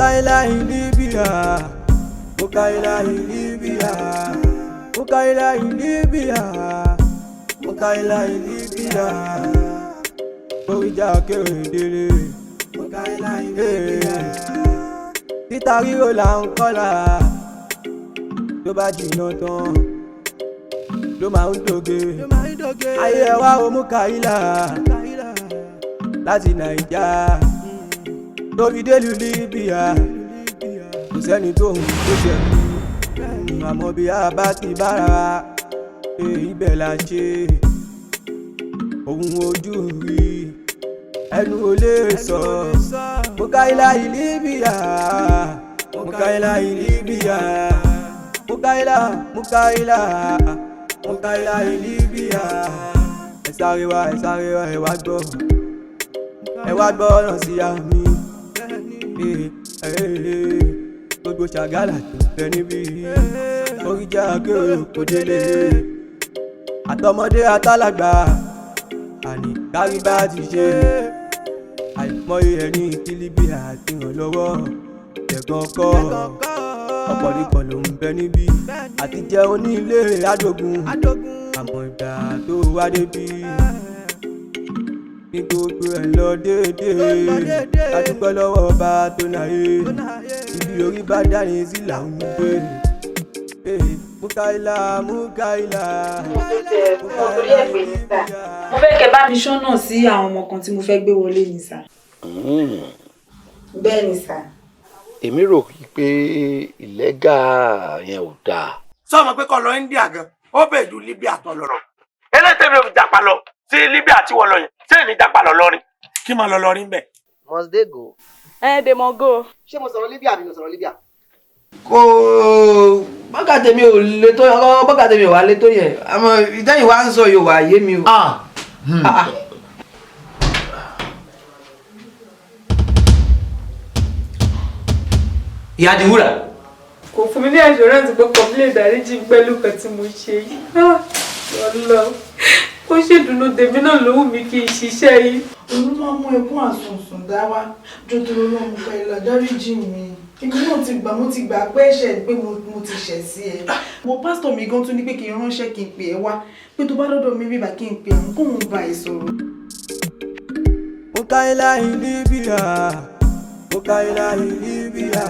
Mukaila in Libya, Mukaila in Libya, Mukaila in Libya, Mukaila in Libya. Oríjà kéré, Mukaila in Libya. Títa ríro là ń kọ́là, tó bá jìnnà tán ló máa ń dòge. Ayé ẹ wá o, Mukaila láti Nàìjà tó fi délùú Libya, kò sẹ́ni tó ń tó ṣe kú, àmọ́ bí a bá ti bára wa, ibẹ̀ là ń ṣe. Ohun ojú rí, ẹnu ò lè sọ. Mukaila in Libya, Mukaila in Libya, Mukaila, Mukaila, Mukaila in Libya. Ẹ sáré wá, ẹ sáré wá, ẹ wá gbọ́, ẹ wá gbọ́ ọ̀rọ̀ sí àmì. Gbogbo ṣàgálà tó fẹ́ níbí, oríjà kéré kò délé, àtọmọdé àtàlàgbà, àní kárí bá ti ṣe. Àìmọye ẹni tí Libya ti ràn lọ́wọ́ ẹ̀gàn kọ́, ọ̀pọ̀lọpọ̀ ló ń bẹ níbí àti jẹun ní ilé àdógún, àmọ́ ìgbà tó wá débi ní gbogbo ẹ̀ lọ déédéé. A dúpẹ́ lọ́wọ́ ọba tó náyé, ibi orí bá dání sí là ń gbé. Mukaila, Mukaila. Mo torí ẹ̀ pè ní sà. Mo fẹ́ kẹ́ bá mi ṣọ́nà sí àwọn ọmọ kan tí mo fẹ́ gbé wọlé ní sà. Bẹ́ẹ̀ ni sà. Èmi rò pé illegal yẹn ò dáa. Sọmọ pé kọ́ lọ India gan, ó bẹ̀ ju Libya tó lọ. Eléyìí tẹ́mi ò fi japa lọ sí Libya tí wọ́n lọ yẹn, ṣé èmi japa lọ lọ́rin kí máa lọ lọ́rin bẹ́ẹ̀. Must they go? Eh, they must go. Ṣé mo sọ̀rọ̀ Libya àbí mo sọ̀rọ̀ Libya? Kò bọ́gà tèmi ò le tó, bọ́gà tèmi ò wá le tó yẹn, àmọ́ ìtẹ́yìn wá ń sọ yóò wá yé mi o. Ah, ah. Ìyá di wúrà. Kò fún mi ní assurance pé kò lè dáríjì pẹ̀lú nǹkan tí mo ṣe yìí. Ọlọ́ ó ṣèdùnnú tèmi náà ló wù mí kí n ṣiṣẹ́ yìí. Òun máa mú ẹkún àsùnsùn dá wá jọjọrọ lọmọ pẹ̀lú dáríjì mi. Èmi náà ti gbà, mo ti gbà pé ẹ̀ṣẹ̀ pé mo ti ṣẹ̀ sí ẹ. Mo pásítọ̀ mi gan tún ní pé kí n ránṣẹ́, kí n pè ẹ́ wá, pé tó bá dọ́dọ̀ mi bíbá, kí n pè àwọn kóun bá ẹ sọ̀rọ̀. Mukaila in Libya, Mukaila in Libya,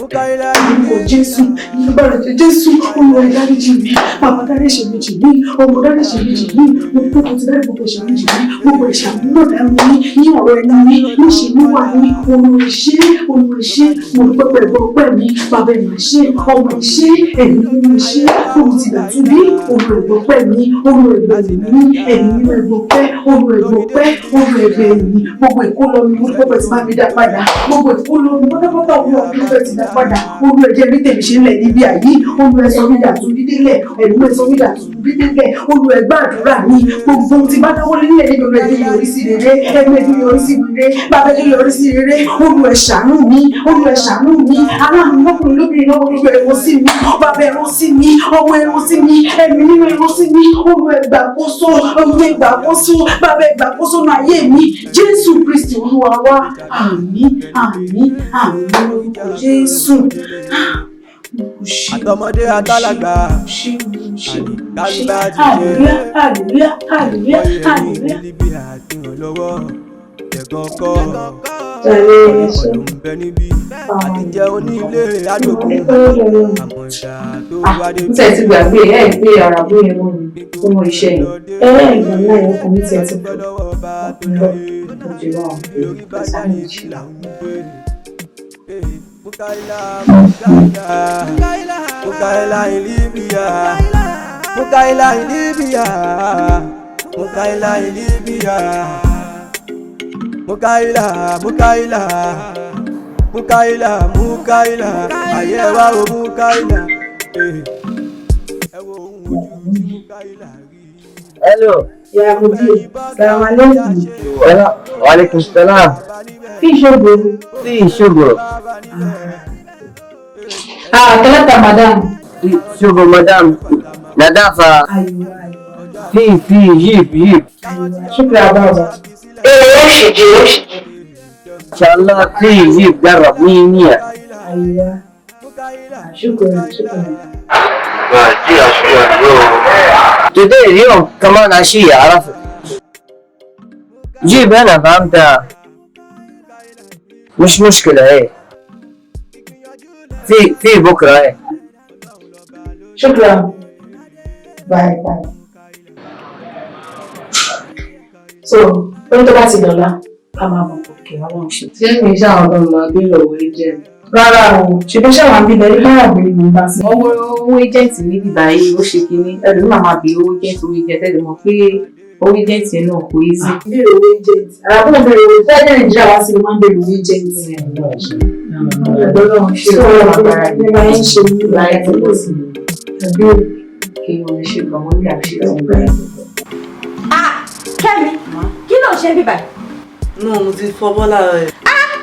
Mukaila in Orúkọ Jésù, nígbàrà jẹ Jésù, Olúwa, dáríjì mi. Bàbá, dárí ẹ̀ṣẹ̀ mi jì mí. Ọmọ, dárí ẹ̀ṣẹ̀ mi jì mí. Mo pé mo ti dárí gbogbo ẹ̀ṣẹ̀ mi jì mí, gbogbo ẹ̀ṣẹ̀ àmúlòdà mi ní ọ̀rọ̀ ẹnu mi, níṣe ló wà ní. Olúwa, ṣé. Olúwa, ṣé. Mo dúpẹ́ pẹ̀lú ọpẹ́ mi. Bàbá, ẹ̀ máa ṣe. Ọmọ, ẹ̀ ṣé. Ẹ̀mí mímọ́, ṣé. Olú ti dà tún bí. Olúwa, ẹ̀gbọ́ pẹ́ mi. Olúwa, ẹ̀gbẹ́ mi. Ẹ̀mí mímọ́, ẹ̀gbọ́ pẹ́. Olúwa, ẹ̀gbọ́ pẹ́. Olúwa, ẹ̀gbẹ́ mi. Gbogbo ìkólọ mi, mo dúpẹ́ pẹ̀ tí máa mi dá padà. Gbogbo ìkólọ mi pátápátá, Olúwa, mo dúpẹ́ tí dá padà. Olú ẹ̀jẹ̀ mi tèmi ṣe ń lẹ̀ níbi àyí. Olú ẹ̀ sọ mí dà tún bí délẹ̀. Ẹ̀mí ẹ̀ sọ mí dà tún bí délẹ̀. Olú ẹ̀ gbàdúrà mi. Gbogbo ohun tí bá dáwọ́ nílẹ̀ níbi, olú ẹ̀jẹ̀ yọrí sí rere. Ẹ̀mí ẹ̀jẹ̀ yọrí sí rere. Bàbá, ẹ̀jẹ̀ yọrí sí rere. Olú ẹ̀ ṣàánú mi. Olú ẹ̀ ṣàánú mi. Aláàánú lọ́kùnrin lóbìnrin lọ́wọ́, olú ẹ̀ rán sí mi. Bàbá, ẹ̀ rán sí mi. Ọmọ, ẹ̀ rán sí mi. Ẹ̀mí nínú, ẹ̀ rán sí mi. Olú ẹ̀ gbàkóso. Olú ẹ̀ gbàkóso. Bàbá, ẹ̀ gbàkóso náà ayé mi. Jésù Kristi Olúwa wa. Àmín, àmín, àmín lórúkọ Jésù. Àtọmọdé àtàlàgbà, àní kárí bá ti ṣe. Hallelujah, hallelujah, hallelujah, Àìmọye ẹni hallelujah. tí Libya ti ràn lọ́wọ́ ẹ̀gàn kọ́, ọ̀pọ̀lọpọ̀ ló ń bẹ níbí àti jẹun ní ilé àdógún, àmọ́ ìgbà tó wá débi Mo tẹ̀ ti gbàgbé ẹ̀ pé àràbó yẹn mọ́ mi tó mọ iṣẹ́ yẹn. Ẹ ìgbà náà ọkàn mi tiẹ̀ ti fò lọ. Mo ti wá òun pé lórí bá ọ̀sán dání méjì. sí là ń gbé. Mukaila, Mukaila, Mukaila in Libya, Mukaila in Libya, Mukaila in Libya, Mukaila, Mukaila, Mukaila, Mukaila, ayé wa o, Mukaila. Ẹ wo ohun ojú tí Mukaila rí. Hello. Ya mudir, salam alaikum. Wa alaikum salam. في شغل؟ في شغل. Ah, ثلاثة مدام. في شغل مدام نظافة. ايوه ايوه. في جيب جيب. ايوه، شكرا يا بابا. ايه، وش جي وش جي. إن شاء الله في جيب قرب 100 100. ايوه، شكرا شكرا. Today اليوم كمان عشية، عرفت؟ جيب أنا، فهمت؟ مش مشكلة. إيه، في بكرة، إيه. شكرا، bye bye. So ó ní tó bá ti dọ̀la ká máa bọ̀. Kí Ọlọ́run ṣe. Ṣé mi ṣe àwọn ọmọ máa bí lọ́wọ́ agent? Rárá o, ṣe bí ṣàwọn àbí bẹ̀rẹ̀ bára bèrè ní bá sí. Owó owó agent níbi báyìí ó ṣe kínní, ẹlòmíì máa máa bí owó agent, owó agent, ẹlòmíì mọ̀ pé owó agent yẹn náà kò easy. Béèrè owó agent, àràbọ̀ béèrè owó fẹ́ẹ́ Nàìjíríà wá sí ló máa ń béèrè owó agent. Ọlọ́run ṣe Ọlọ́run agbára yìí. Nígbà yẹn ń ṣe ní Láyé tó lọ sí àbí kí wọ́n ṣe gan wọ́n ní àṣírí ọ̀gbẹ́. Kẹ́mi, kí ló ń ṣe bíbá? Nù, mo ti fọ bọ́lá rẹ̀.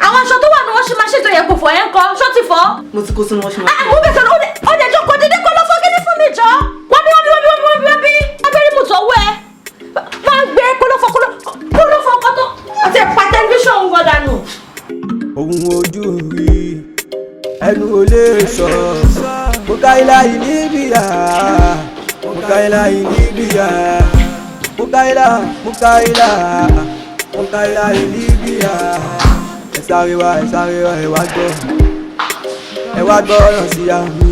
Àwọn aṣọ tó wà ní washing machine tó yẹ kó fọ ẹ̀ ń kọ́, ṣó ti fọ́? Mo ti kó sínú washing machine. Mo bẹ̀ sọ̀rọ̀, ó lè jókòó dédé kó lọ fọ́ kíní fún mi jọ. Wọ́n bí wọ́n bí wọ́n bí wọ́n bí wọ́n bí abẹ́rẹ́ mú tọ́wọ́ ẹ. Máa ń gbé kó lọ fọ́ kó lọ fọ́ kó tó àti ẹ̀pà tẹlifíṣàn ń wọ dànù. Ohun ojú rí, ẹnu ò lè sọ. Mukaila Libya, Mukaila Libya, Mukaila, Mukaila, Mukaila Libya. Ẹ sáré wá, ẹ sáré wá, ẹ wá gbọ́, ẹ wá gbọ́ ọ̀rọ̀ sí àmì.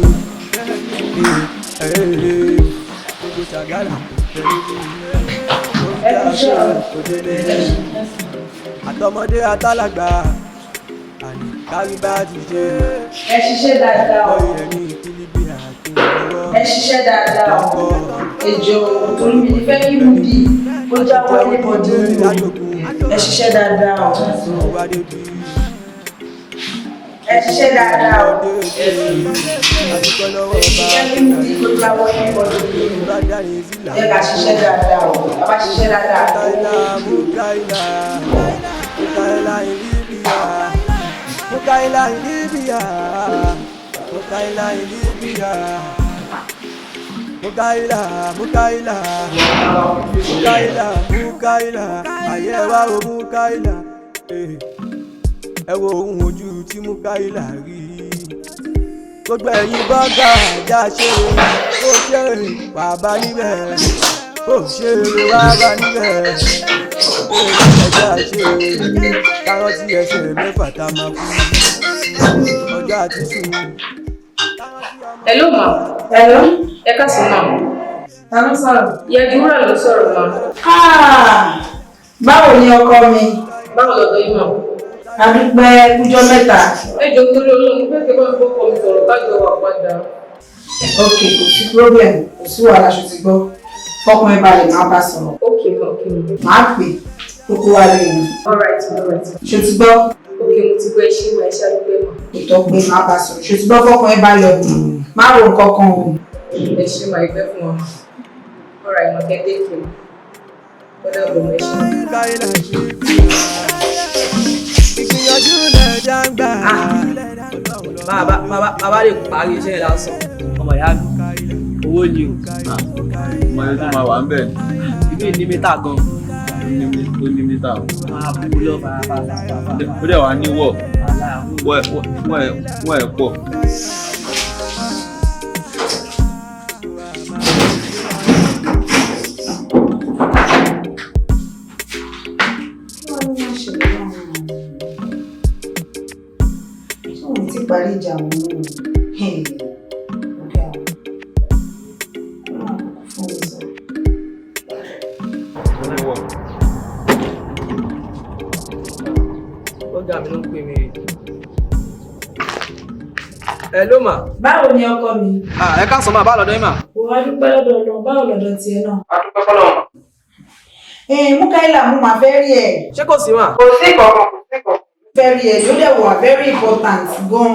Gbogbo ṣàgálà àtọmọdé àtàlàgbà àní kárí bá ti ṣe. Ẹ ṣiṣẹ́ dáadáa o. Ọyẹ ní kílíbì àti ìrọwọ́. Ẹ ṣiṣẹ́ dáadáa o. Ejò torí mi ní fẹ́ kí mú bí ó jáwọ́ anybody nínú. Ẹ ṣiṣẹ́ dáadáa o. Ẹ ṣiṣẹ́ dáadáa o. Ẹ ṣiṣẹ́ kí mú bí ó jáwọ́ anybody nínú. Ẹ ká ṣiṣẹ́ dáadáa o. A bá ṣiṣẹ́ dáadáa o. Mukaila, Mukaila Libya, Mukaila Libya, Mukaila Libya, Mukaila, Mukaila, Mukaila, Mukaila, ayé wa o Mukaila, eh. Ẹ wo ohun ojú tí Mukaila rí. Gbogbo ẹ̀yin bọ́gà ajá ṣe ó ṣe wà bá níbẹ̀, ó ṣe wà bá níbẹ̀. Ẹja ṣe kárọ́tì ẹsẹ̀ mẹ́fà tá a máa kú ọjọ́ àti sùn. Hello ma. Hello. Ẹ káàsán ma. Ta ló sọ̀rọ̀? Ìyá Wúrà ló sọ̀rọ̀ ma. Ah, báwo ni ọkọ mi? Báwo lọ́dọ̀ yín ma? A dúpẹ́ kújọ́ mẹ́ta. Ẹ jọ̀ọ́ torí Ọlọ́run, mo fẹ́ kẹ́ bá mi bọ́kọ mi sọ̀rọ̀ kájọ wà padà. Ok, kò sí problem, kò sí wàhálà, ṣó ti gbọ́. Fọkàn ẹ balẹ̀, máa bá sọ̀rọ̀. Ok ma, ok ma. Máa pè kókó wá lé mi. All right ma, all right. Ṣó ti gbọ́? Ok, mo ti gbọ́, ẹ ṣé ma, ẹ ṣé àdúpẹ́ ma. Kò tọ́ pé máa bá sọ̀rọ̀. Ṣó ti gbọ́? Fọkàn ẹ balẹ̀ o. Má ro nǹkan kan o. Ẹ ṣé ma, ìgbẹ́ fún wa ma. All right ma, kẹ́ take care. Ó dàbọ̀ ma, ẹ ṣé. Ìgbìyànjú lẹ̀ dáńgbà. Bàbá lè parí iṣẹ́ yẹn lásán, ọmọ ìyá mi, owó ni o. Ọmọ yẹn tó máa wà ń bẹ̀. Ibi ní mítà gan. Ó ní mítà o. Máa bú lọ fàáfàá. Ó dẹ̀ wá ní wọ̀ wọ̀ wọ̀ ẹ̀ pọ̀. Ṣé òun ti parí ìjà wọn náà? Ọ̀gá àwọn fún mi sọ. Ó ní wọ̀. Ọ̀gá mi ló ń pè mí. Hello ma. Báwo ni ọkọ mi? Ẹ káàsán ma, báwo lọ́dọ̀ yín ma? Wò á dúpẹ́ lọ́dọ̀ Ọlọ́run, báwo lọ́dọ̀ tiẹ̀ náà? A dúpẹ́ fọ́lọ́run ma. Mukaila, mo máa fẹ́ rí ẹ. Ṣé kò sí ma? Kò sí kankan, kò sí kankan. Fẹ́ rí ẹ, ló dẹ̀ wà very important gan.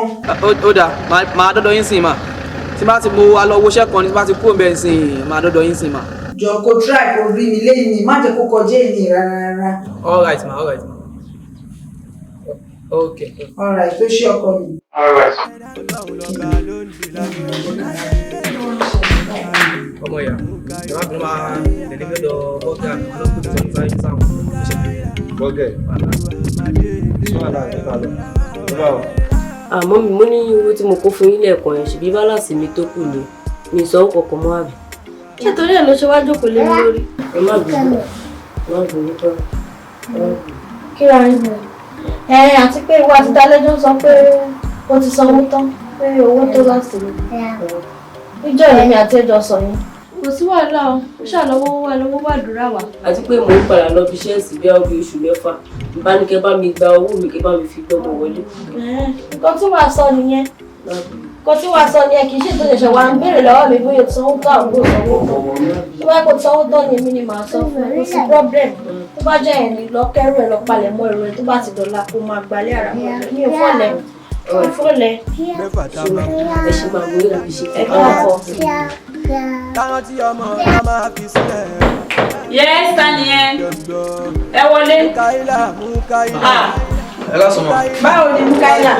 Ó dáa, màá dọ́dọ̀ yín sìn ma. Tí bá ti mo wá lọ woṣẹ́ kan ní, tí bá ti kúrò bẹ́ẹ̀ sìn, màá dọ́dọ̀ yín sìn ma. Jọ kó try kó rí mi lẹ́yìn, má jẹ́ kó kọjá èyí rárá rárá. All right ma, all right ma. Okay. All right, tó ṣe ọkọ mi. All right. Ọmọ ìyá, ìjọba bí wọ́n máa tẹ̀lé lọ́dọ̀ bọ́gà mi, wọ́n ló pè mí sọ́dún sáyé sáwọn. Bọ́gẹ̀. Sọ́wọ́n àti ìbálò. Báwo? Àmọ́ mi mo ní owó tí mo kó fún yín lẹ́ẹ̀kan yẹn, ṣèbí bálàsì mi tó kù ni mi sọ kankan mọ́ àbí. Ṣé torí ẹ̀ ló ṣe wá jókòó lé mi lórí? Ẹ má bínú, ẹ má bínú tọ́. Kí ra rí mi? Ẹ àti pé ìwọ àti Dalẹ́jọ́ sọ pé ó ti sanwó tán, pé owó tó láti lò. Níjọ́ èmi àti ẹjọ́ sọ yẹn. Kò sí wàhálà o, ó ṣàlọ́wọ́ wà lọ́wọ́ wà dúrà wá. Àti pé mò ń padà lọ fi iṣẹ́ sí bí i oṣù 6, bá ní kẹ́ bá mi gba owó mi, kẹ́ bá mi fi gbọ́mọ wọlé. Nǹkan tí wàá sọ nìyẹn. Nǹkan tí wàá sọ nìyẹn, kì í ṣe tó ṣẹ̀ṣẹ̀ wá ń béèrè lọ́wọ́ mi bóyá o ti sanwó tán àbúrò sanwó tán. Tó bá kò sanwó tán ni èmi ni màá sọ fún ẹ, kò sí problem. Tó bá jẹ́ ẹni lọ kẹ́rù ẹ lọ palẹ̀ mọ́ ẹrù ẹ, tó bá ti dọ̀la kó máa gbalẹ̀ ara mọ́ ẹ. Mi ò fọ́lẹ̀. Mi ò fọ́lẹ̀. Ẹ ṣe máa wọlé láti ṣe. Ẹ káàbọ̀. Táwọn tí ọmọ náà máa fi sílẹ̀. Yes, ta ni ẹ? Ẹ wọlé. Mukaila, Mukaila. Ẹ ká sọ mọ. Báwo ni Mukaila?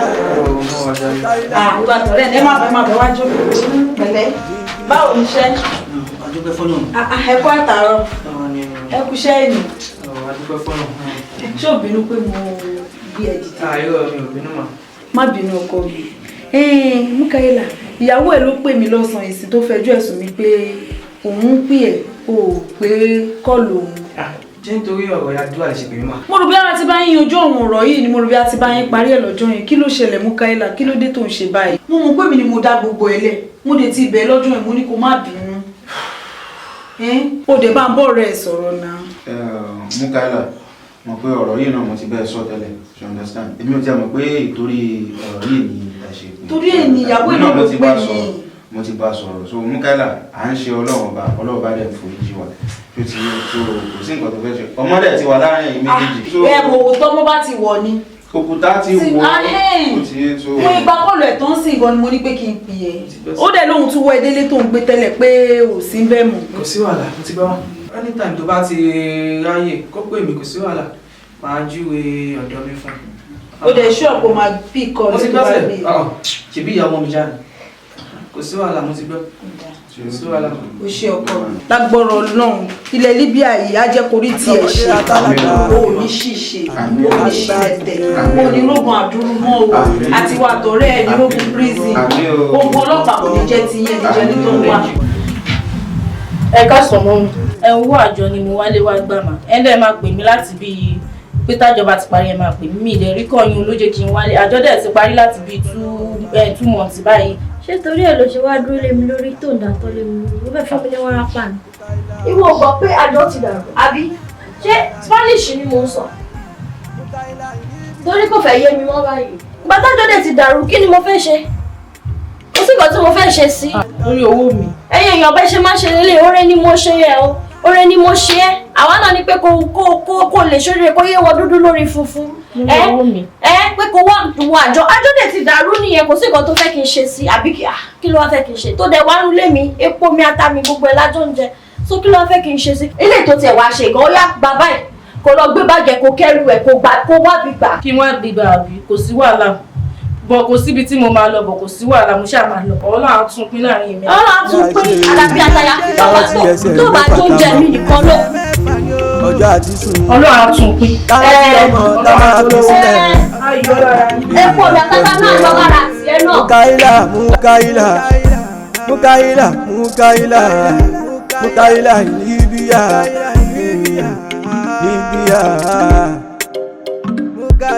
Ìwà tọ̀rẹ́ ẹ má bẹ̀ má bẹ̀ wá jókòó. Pẹ̀lẹ́. Báwo ni iṣẹ́? Adúpẹ́ fọ́nà. Ẹ kú àtàárọ̀. Ẹ kú iṣẹ́ ìlú. Adúpẹ́ fọ́nà. Ṣé ò bínú pé mo bí ẹ dìde? Àìrọ̀ mi ò bínú mà. Má bínú ọkọ mi. Mukaila, ìyàwó ẹ ló pè mí lọ́sàn-án èsì tó fẹjọ́ ẹ̀sùn mi pé òun ń pè ẹ́, o ò pé kọ́ọ̀lù òun. Ṣé nítorí ọ̀rọ̀ Adúlá lè ṣe pè mí mà? Mo rò bí ara ti bá yín yanjú ọ̀hún ọ̀rọ̀ yìí ni, mo rò bí a ti bá yín parí ẹ̀ lọ́jọ́ yẹn. Kí ló ṣẹlẹ̀ Mukaila? Kí ló dé tó ń ṣe báyìí? Mo mọ̀ pé mi ni mo dá gbogbo ẹ lẹ̀. Mo dé ti bẹ̀ lọ́jọ́ yẹn, mo ní kó má bínú. O dẹ̀ bá ń bọ̀ rẹ̀ sọ̀rọ̀ náà. Mukaila, mo pé ọ̀rọ̀ yìí náà mo ti bẹ́ẹ̀ sọ tẹ́lẹ̀, you understand? Èmi ò tiẹ̀ mọ̀ pé ìtorí ọ̀rọ̀ yìí ni ẹ ṣe pé. Torí ẹ̀ ni ìyàwó ẹ̀ náà ló pè mí. Mo ti bá sọ̀rọ̀. So Mukaila, à ń ṣe Ọlọ́run ọba, Ọlọ́run ọba dẹ̀ ń foríjì wa. Tó ti so kò sí nǹkan tó fẹ́ ṣe. Ọmọ dẹ̀ ti wà láàrin ẹ̀yin méjèèjì. Ẹ wo tọ́mọ bá ti wọ̀ ni. Òkúta ti wọ̀ ó ti yé so. Mo ìgbà kọlù ẹ̀ tó ń sìn gan ni mo ní pé kí n pè é. Ó dẹ̀ lóhun tún wọ ìdílé tó ń gbé tẹ́lẹ̀ pé ò sí bẹ́ẹ̀ mọ̀. Kò sí wàhálà, mo ti gbọ́. Anytime tó bá ti ráyè kó pè mí, kò sí wàhálà. Màá júwe ọ̀dọ̀ mi fún un. Ó dẹ̀ ṣú ọ̀pọ̀ máa bí kọ́ Mo ti gbọ́ sẹ̀. Ṣèbí ìyá ọmọ mi jáde. Kò sí wàhálà, mo ti gbọ́. Kò sí wàhálà. O ṣe ọkọ mi. Lágbọ́rọ̀ Ọlọ́run, ilẹ̀ Libya yìí á jẹ́ korí tí ẹ̀ ṣe. O ò ní ṣìṣe, o ò ní ṣìlẹ̀tẹ̀, o ò ní rógun àdúrú mọ́ o. Àti wà tọ̀rẹ́ ẹ̀ ní rógun prison. Ogun ọlọ́pàá kò ní jẹ́ ti yẹn, níjẹ́ ní tó ń wà. Ẹ káàsán mọ́ mi. Ẹ ń wó àjọ ni mo wálé wá gbà mà. Ẹ dẹ̀ máa pè mí láti bíi pé tájọba ti parí ẹ máa pè mí. Mi ìdẹ̀ rí kọ́yún ló jẹ́ kí n wálé. Àjọ dẹ̀ ti parí láti bíi 2 months báyìí. Ṣé torí ẹ̀ ló ṣe wá dúró lé mi lórí tó ń dàtọ́ lé mi lórí? Ó fẹ́ fún mi ní wárápá ni. Ìwọ ò gbọ́ pé àjọ ti dàrú, àbí? Ṣé Spanish ni mò ń sọ? Torí kò fẹ́ yé mi mọ́ báyìí. Ìgbà tájọ dẹ̀ ti dàrú, kí ni mo fẹ́ ṣe? Kò sí nǹkan tí mo fẹ́ ṣe sí. Lórí owó mi. Ẹ̀yin èèyàn bẹ́ẹ̀ ṣe máa ń ṣe lélẹ̀, oore ni mo ṣe yẹ o. Oore ni mo ṣe ẹ́. Àwa náà ni pé kó lè ṣoríire, kó yé wọ dúdú lórí funfun. Ẹ pé kó wá wọ àjọ. Àjọ dẹ̀ ti dàrú nìyẹn, kò sí nǹkan tó fẹ́ kí n ṣe sí, àbí kí ló wá fẹ́ kí n ṣe? Tó dẹ̀ wá nulẹ̀ mi, epo mi, ata mi, gbogbo ẹ̀ lájọ́ ń jẹ. So kí ló wá fẹ́ kí n ṣe sí? Eléyìí tó tiẹ̀ wá ṣe gan, ó yá gba báyìí. Kó lọ gbé bàjẹ́, kó kẹ́rù ẹ̀, kó gbà, kó wá bí gbà. Kí wọ́n gbé gbà àbí, kò sí wàhálà. Bọ̀ kò síbi tí mo máa lọ, bọ̀ kò sí wàhálà, mo ṣáà máa lọ. Ọlọ́run á tún pín láàrin èmi. Ọlọ́run á tún pín àdàbí àtàyà tó bá tó jẹ mí nìkan ló. Ọjọ́ àti sùn. Ọlọ́run á tún pín. Táwọn ọmọ tá máa fi sílẹ̀. Epo mi àtàtà náà lọ lára tiẹ̀ náà. Mukaila, Mukaila, Mukaila, Mukaila, Mukaila, Libya, Libya. Kí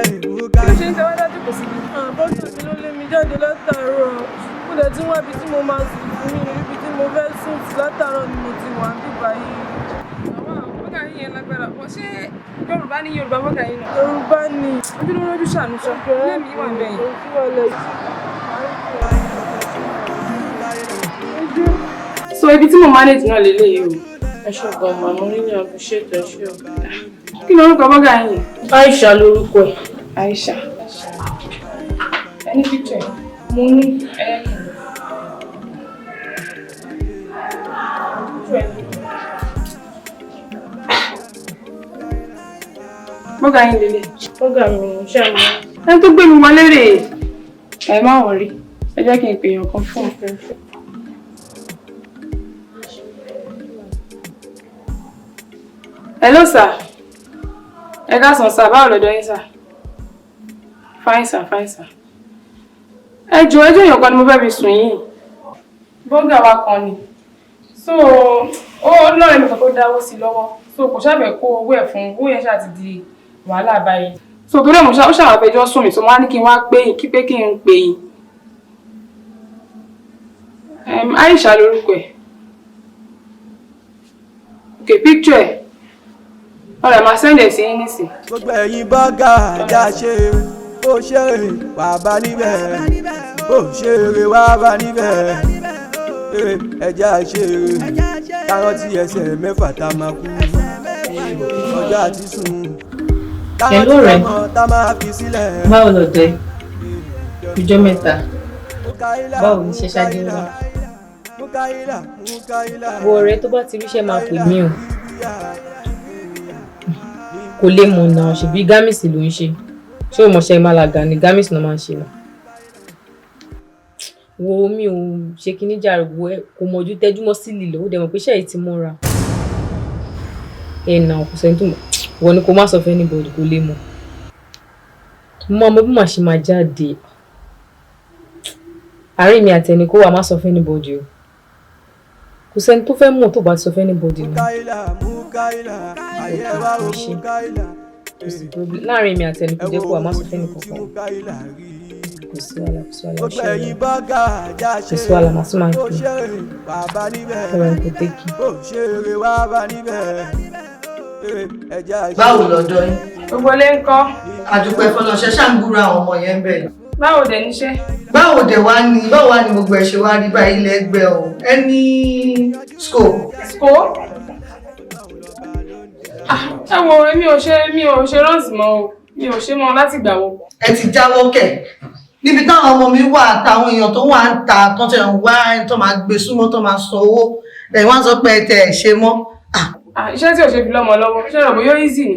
ló ṣe ń tẹ́wọ́ dájú kò síbi? Bọ́sẹ̀ mi ló lé mi jáde látàárọ̀. Mo dẹ̀ tí wọ́n ibi tí mo máa sùn sí mi níbi tí mo fẹ́ sùn sí látàárọ̀ ni mo ti wà ń bíbá yìí. Àwọn bọ́gà yín yẹn lágbára. Wọ́n ṣé Yorùbá ní Yorùbá bọ́gà yín náà? Yorùbá ni. Ojú ló rọ́jú ṣàánú sọ. Ilé mi wà bẹ́yìn. So ibi tí mo manage náà lélẹ́yìí o. Ẹ ṣé gan ma, mo really appreciate ẹ ṣé o. Kí lorúkọ bọ́gà yín? Aisha lorúkọ ẹ̀. Aisha. Any picture? Mo ní. Bọ́gà yín lélẹ̀. Bọ́gà mi ò ṣe àmọ́. Ẹni tó gbé mi wọlé rèé. Ẹ má wọrí, ẹ jẹ́ kí n pè èèyàn kan fún un. Hello sir. Ẹ káàsán sir, báwo lọ́jọ́ yín sir? Fine sir, fine sir. Ẹ jọ̀ọ́, ẹjọ́ èèyàn kan ni mo fẹ́ fi sùn yìí. Bọ́gà wa kan ni. So, ó lọ́rẹ̀ mi kan tó dáwó sí lọ́wọ́. So, kò ṣàbẹ̀ kó owó ẹ̀ fún owó yẹn ṣáà ti di wàhálà báyìí. So, torí ẹ̀ mo ṣá ó ṣàwà fẹjọ́ sùn mí, so mo wá ní kí n wá pé yín, kí pé kí n pè yín. Aisha lorúkọ ẹ̀. Okay, picture ẹ̀. Ọ̀rẹ́ máa send ẹ̀ sí yín nísìn. Gbogbo ẹ̀yin bọ́gà ajá ṣe bó ṣe rè wà bá níbẹ̀, bó ṣe rè wà bá níbẹ̀. Ẹja ṣe rè kárọ́tì ẹsẹ̀ mẹ́fà tá a máa kú ọjọ́ àti sùn Hello, kárọ́tì ọ̀rẹ́. ọmọ tá a máa fi sílẹ̀. Báwo lọ̀dẹ? Ọjọ́ mẹ́ta. Báwo ni ṣe ṣáájú wá? Mukaila, Mukaila. Wo ọ̀rẹ́, tó bá ti ríṣẹ́ máa pè mí o. Kò lè mọ̀ náà, ṣèbí gámìsì ló ń ṣe. Ṣé o mọ̀ṣẹ́ Málaga ni? Gámìsì náà máa ń ṣe náà. Wo, mi ò ṣe kíní jàre, wo ẹ kò mọ̀jú tẹ́júmọ́ sí lílọ, ó dẹ̀ mọ̀ pé iṣẹ́ yìí ti mọ́ra. Ẹ̀ nà kò sẹ́ni tó mọ̀. Wọ́n ní kó má sọ fún anybody, kò lè mọ̀. Mo máa mọ bí màá ṣe máa jáde. Àárín mi àti ẹni kó wà, má sọ fún anybody o. Kò sẹ́ni tó fẹ́ mọ̀ tó bá ti sọ fún anybody ni. Mukaila, Mukaila, ayé wa o Mukaila. Kò sí problem. Láàárín mi àti ẹni kò jẹ́ kó wà, má sọ fún ẹnì kankan. Mukaila rí. Kò sí wàhálà, kò sí wàhálà, Gbogbo ṣé ẹ̀yin bọ́gà ajá kò ṣe sí wàhálà, màá tún máa bó pè ṣe rè wà bá níbẹ̀, é. Ọ̀rẹ́ kò tẹ́kì. bó ṣe rè wà bá níbẹ̀. Ẹja ṣe. Báwo lọ́jọ́ yín? Gbogbo ilé ń kọ́. Àdúpẹ́ fọlọ́ṣẹ́ ṣáà ń gbúra àwọn ọmọ yẹn bẹ́ẹ̀. Báwo dẹ̀ níṣẹ́? Báwo dẹ̀ wá ní, báwo wá ní gbogbo ẹ̀ ṣe wá rí báyìí ilẹ̀ ẹgbẹ́ o? Any scope? Scope? Ah, ẹ wo, èmi ò ṣe runs mọ́ o. Mi ò ṣe mọ́ láti gbà wo. Ẹ ti jáwọ́ kẹ̀. Níbi táwọn ọmọ mi wà àtàwọn èèyàn tó wà ń ta tó tẹ̀ ń wá ẹni tó máa gbé súnmọ́ tó máa san owó. Lẹ́yìn wá ń sọ pé ẹ tẹ̀ ẹ̀ ṣe mọ́. Ah, iṣẹ́ tí ò ṣe fi lọ́mọ lọ́wọ́, iṣẹ́ rẹ̀ bóyá easy ni.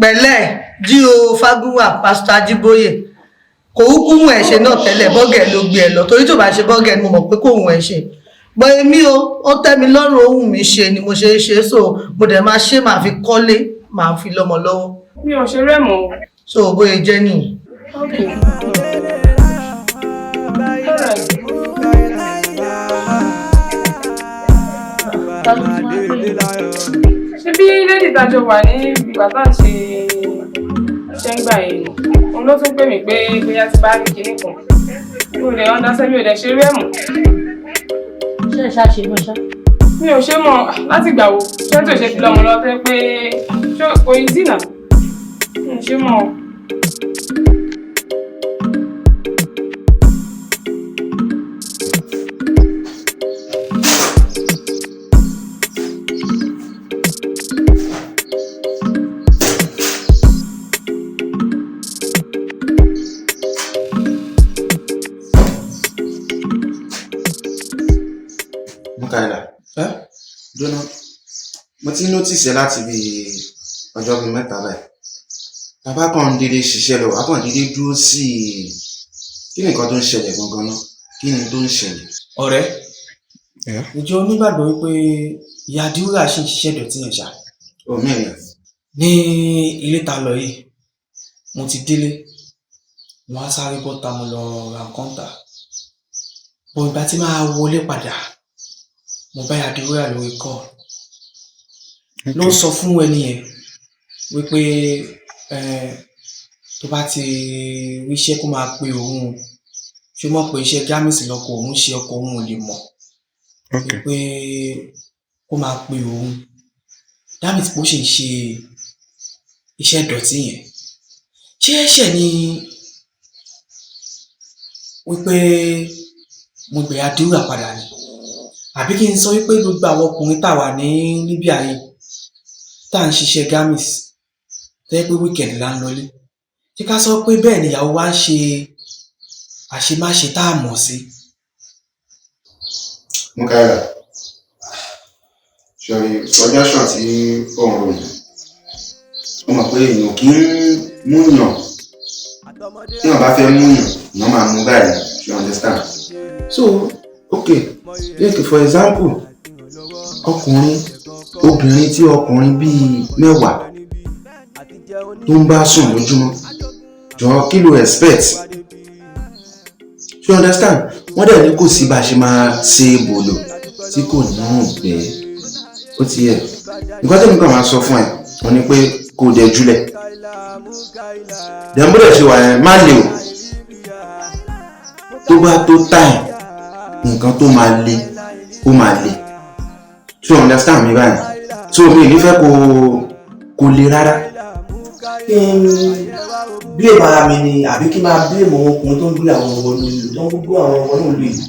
Pẹ̀lẹ́ G.O. Fágúnwà, Pásítọ̀ Ajíbóyè kò kúkú mú ẹ̀ ṣe náà tẹ́lẹ̀, bọ́gẹ̀ ló gbé ẹ lọ, torí tó bá ṣe bọ́gẹ̀ ni mo mọ̀ pé kò hùn ẹ̀ ṣe bọ́. Èmi o, ó tẹ́ mi lọ́rùn, ohun mi ṣe ni mo ṣe é ṣe, so mo dẹ̀ máa ṣe, máa fi kọ́lé, máa fi lọ́mọ lọ́wọ́. Mi ò ṣe rẹ̀ mọ́ o. So bóyá jẹ́ nìyí. Okay. Alright. Ṣé bí lady tájọ wà ní ìgbà tá à ń ṣe iṣẹ́ ń gbà yẹn ni? Òun ló tún pè mí pé bóyá ti bá rí kinní kan. Mi ò lè understand, mi ò dẹ̀ ṣe rí ẹ̀ mọ́. Ṣé ẹ ṣáà ṣe mọ́ ṣá? Mi ò ṣe mọ́ láti gbà wo. Ṣé tí ò ṣe fi lọ́mọ lọ́wọ́ tẹ́ pé ṣé kò easy náà? Mi ò ṣe mọ́ o. Mukaila, dúró, mo ti notice ẹ láti bí ọjọ́ bíi 3 báyìí. Bàbá kan ń dédé ṣiṣẹ́ lọ, wàá kàn dédé dúró sí i. Kí ni nǹkan tó ń ṣẹlẹ̀ gangan náà? Kí ni tó ń ṣẹlẹ̀? Ọ̀rẹ́, ìjọ onígbàgbọ́ wípé ìyá Díwúrà ṣì ń ṣiṣẹ́ ìdọ̀tí yẹn ṣá. Omi rẹ̀. Ní ilé ta lọ yìí, mo ti délé, mo wá sáré bọ́ta, mo lọ ra nǹkan tà. Bọ̀ ìgbà tí máa wọlé padà, mo bá ìyá Díwúrà lórí call. Ló ń sọ fún ẹni yẹn wípé tó bá ti ríṣẹ́ kó máa pe òun o. Ṣé o mọ̀ pé iṣẹ́ gámìsì lọkọ òun ń ṣe, ọkọ òun ò lè mọ̀ wípé kó máa pe òun. That means pé ó ṣì ń ṣe iṣẹ́ ìdọ̀tí yẹn. Ṣé ẹ̀ṣẹ̀ ni wípé mo gbé ìyá Díwúrà padà ni? Àbí kí n sọ wípé gbogbo àwọn ọkùnrin tá a wà ní Libya yìí tá à ń ṣiṣẹ́ gámìs tó jẹ́ pé weekend là ń lọlé, ṣé ká sọ pé bẹ́ẹ̀ ni ìyàwó wa ń ṣe àṣemáṣe tá a mọ̀ sí? Mukaila, sorry, suggestion tí ò ń rò yẹn. Ó mọ̀ pé èèyàn kì í múyàn. Tí èèyàn bá fẹ́ múyàn, èèyàn máa mú báyìí, you understand? So, okay, take for example, ọkùnrin, obìnrin tí ọkùnrin bíi 10. tó ń bá sùn lójúmọ́. Jọ, kí ló expect? You understand? Wọ́n dẹ̀ ní kò sí bá a ṣe máa ṣe bòlò tí kò ní gbẹ. Ó ti yẹ. Nǹkan tẹ́mi kàn máa sọ fún ẹ wọ́n ní pé kò dẹ̀ jùlẹ̀ dẹ̀ ń bọ́dẹ̀ ṣe wà yẹn, má le o. Tó bá tó time, nǹkan tó máa le, ó máa le. So you understand mi báyìí? So mi ò ní fẹ́ kó le rárá. Kí n blame ara mi ni, àbí kí n máa blame àwọn ọkùnrin tó ń gbé àwọn ọmọ nílùú, tó ń gbé àwọn ọmọ náà lù yìí?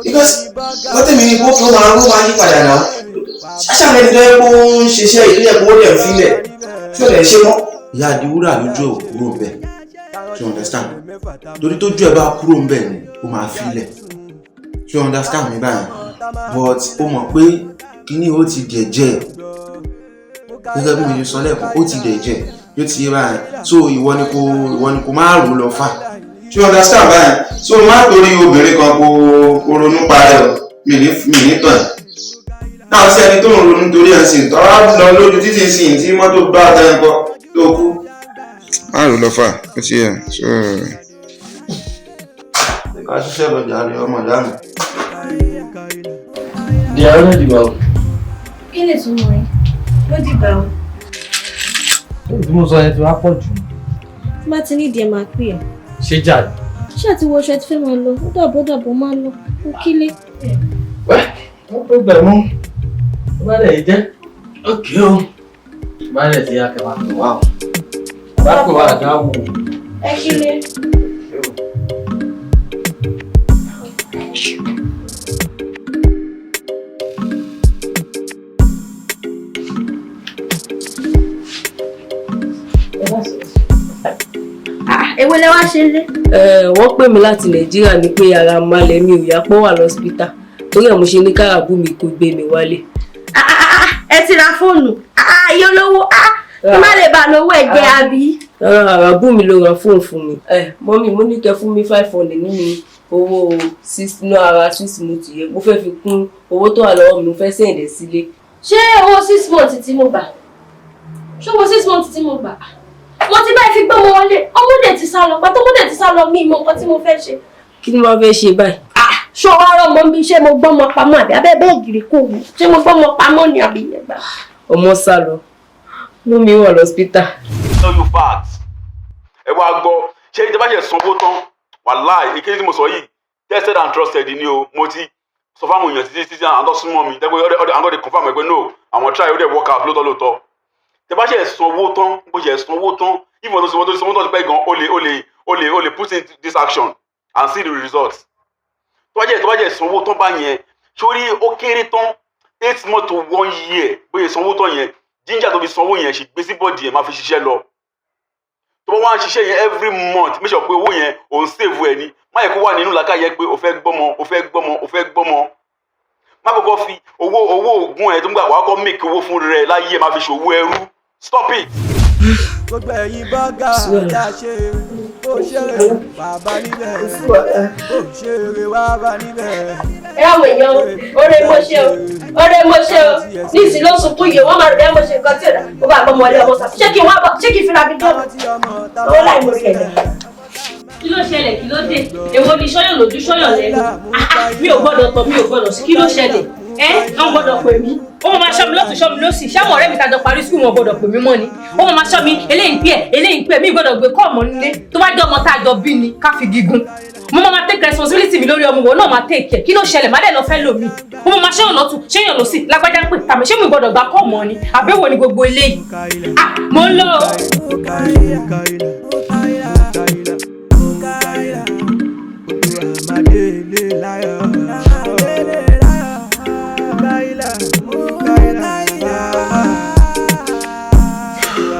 Because wọ́n tẹ̀mí ní kó ó máa yí padà náà. Ṣáṣá lẹni tó yẹ kó ń ṣiṣẹ́ yìí, tó yẹ kó ó dẹ̀ ń filẹ̀ tí ó dẹ̀ ṣe mọ́. Ìyá Àdìwúrà, lójú ẹ̀ ò kúrò ń bẹ̀. You understand? Torí tójú ẹ̀ bá kúrò ń bẹ̀ ni, ó máa filẹ̀. You understand mi báyìí? But ó mọ̀ pé kíní ó ti dẹ̀jẹ̀, gẹ́gẹ́ bí mo ṣe sọ lẹ́ẹ̀kan, ó ti dẹ̀jẹ̀, yóò ti yé báyìí. So ìwọ ni kò má rò lọ fà. You understand báyìí? So má torí obìnrin kan kó ronú parẹ́ o. Mi ní tàn ẹ́ náà sí ẹni tó ń ronú torí ẹ̀ sìn tó wá lọ lójú títì sìn tí mọ́tò bá tẹ́ ń kọ́ tó kú. Má rò lọ fà, ó ti yẹ. So ká ṣiṣẹ́ lọ jàre, ọmọ ìyá mi. Di àwọn ìdìbò. Kí ni ìtumọ̀ rẹ̀? Ló dìgbà o. Tí mo sọ yẹn ti wá pọ̀ jù. Tí bá ti ní ìdí ẹ̀, máa pè ẹ́. Ṣé jà ní? Ṣé àti wọṣọ ẹ ti fẹ́ máa lọ? Ó dàbọ̀, dàbọ̀, máa lọ. Ó kílé. Wọ́n pẹ́ gbẹ̀mú. Ó bá dẹ̀ yìí jẹ́. Ókè o. Bá dẹ̀ ti yá kẹ́ máa pè wá o. Bá pè wá àdá wò. Ẹ kílé. Èwo lẹ wá ṣe lé? Wọ́n pè mí láti Nàìjíríà ní pé ara malẹ̀ mi ò yá, pọ́ wà lọ́sípítà, torí ẹ̀ mo ṣe ní káràbù mi kó gbé mi wálé. Ẹ ti ra fóònù iye olówó, kí má lè bá lówó ẹ̀jẹ̀ àbí. Rárá, àràbù mi ló ra fóònù fún mi. Ẹ mummy, mo ní kẹ́ fún mi 500 nínú owó six inú ara 6 months yẹn. Mo fẹ́ fi kún owó tó wà lọ́wọ́ mi, mo fẹ́ send ẹ̀ sílé. Ṣé owó 6 months tí mo gbà? Ṣé owó 6 months tí mo gbà? Mo ti báyìí fi gbọ́mọ wọlé, ọmọdé ti sá lọ. Pàtó ọmọdé ti sá lọ, mi mọ nǹkan tí mo fẹ́ ṣe. Kí ni wọ́n fẹ́ ṣe báyìí? Ṣé o wá rọmọ bí? Ṣé mo gbọ́mọ pamọ́ àbí abẹ́ bẹ́ẹ̀ gírí kò wù? Ṣé mo gbọ́mọ pamọ́ ni àbí ẹgbà? Ọmọ sá lọ, mú mi wà lọ́sípítà. Tell you facts. Ẹ wá gbọ́, ṣé ìjọba ṣe sanwó tán? Wàláì, ìkéde tí mo sọ yìí, tested and trusted ni o. Mo ti sọ fáwọn èèyàn títí títí, àwọn tó súnmọ́ mi dẹ́gbẹ́ ọdẹ, àwọn tó confirm ẹ pé no, àwọn try, ó dẹ̀ work out lóòótọ́ lóòótọ́. Tẹ bá ṣe sanwó tán, bó ṣe sanwó tán, even tó sanwó tó sanwó tán ti pẹ́ gan, ó lè put in this action and see the results. Tó bá jẹ́ sanwó tán bá yẹn sórí, ó kéré tán 8 months to one year. Bóyá sanwó tán yẹn, ginger tó fi sanwó yẹn ṣì gbé sí body yẹn, máa fi ṣiṣẹ́ lọ. Tó bá wá ń ṣiṣẹ́ yẹn every month, make sure pé owó yẹn òun save ẹ ní. Má yẹ kó wà nínú làákàyè pé o fẹ́ gbọ́mọ, o fẹ́ gbọ́mọ, o fẹ́ gbọ́mọ. Má kọ́kọ́ fi owó oògùn ẹ̀ tó ń gbà wàá kọ́ make owó fún rẹ láyé ẹ̀, má fi ṣòwò ẹrú. Stop it. Gbogbo ẹ̀yin bọ́gà tá a ṣe, ó ṣeré bàbá níbẹ̀, ó ṣeré wá bá níbẹ̀. Ẹ àwọn èèyàn, oore mo ṣe o, oore mo ṣe o. Ní ìsìn ló sunkún yìí, wọ́n máa rò bí mo ṣe nǹkan tí ò dá. Ó bá gbọ́mọ wọlé, ọmọ sà. Ṣé kí n wá bọ̀? Ṣé kí n fira mi dán? Owó láì mo rí ẹ̀dá. Kí ló ṣẹlẹ̀? Kí ló dé? Èwo ni sọ́yàn lójú, sọ́yàn lẹ́nu? Ah, ah, mi ò gbọ́dọ̀ tọ̀, mi ò gbọ́dọ̀ sí. Kí ló ṣẹlẹ̀? Ẹ wọ́n gbọ́dọ̀ pè mí, ó máa ṣọ́ mi lọ́tún, ṣọ́ mi lọ́sì. Ṣáwọn ọ̀rẹ́ mi tàjọ parí school, wọn gbọ́dọ̀ pè mí mọ́ ni? Ó máa ṣọ́ mi, eléyìí ń pè ẹ́, eléyìí ń pè ẹ́. Mi gbọ́dọ̀ gbé kọ́ ọmọ nílé. Tó bá jẹ́ ọmọ tá a jọ bí ni, ká fi gígùn. Mo máa take responsibility mi lórí ọmọ, wọn náà máa take care. Kí ló ṣẹlẹ̀? Má dẹ̀ lọ fẹ́ lò mí. Mo máa ṣẹ́yàn lọ́tún, ṣẹ́yàn lọ́sì, lágbájá ń pè tàbí ṣé mi gbọ́dọ̀ gbà kọ́ ọmọ ni, àbẹ̀wò ni gbogbo eléyìí? Ah, mo ń lọ o. Amadele láyọ̀. Mukaila, Mukaila,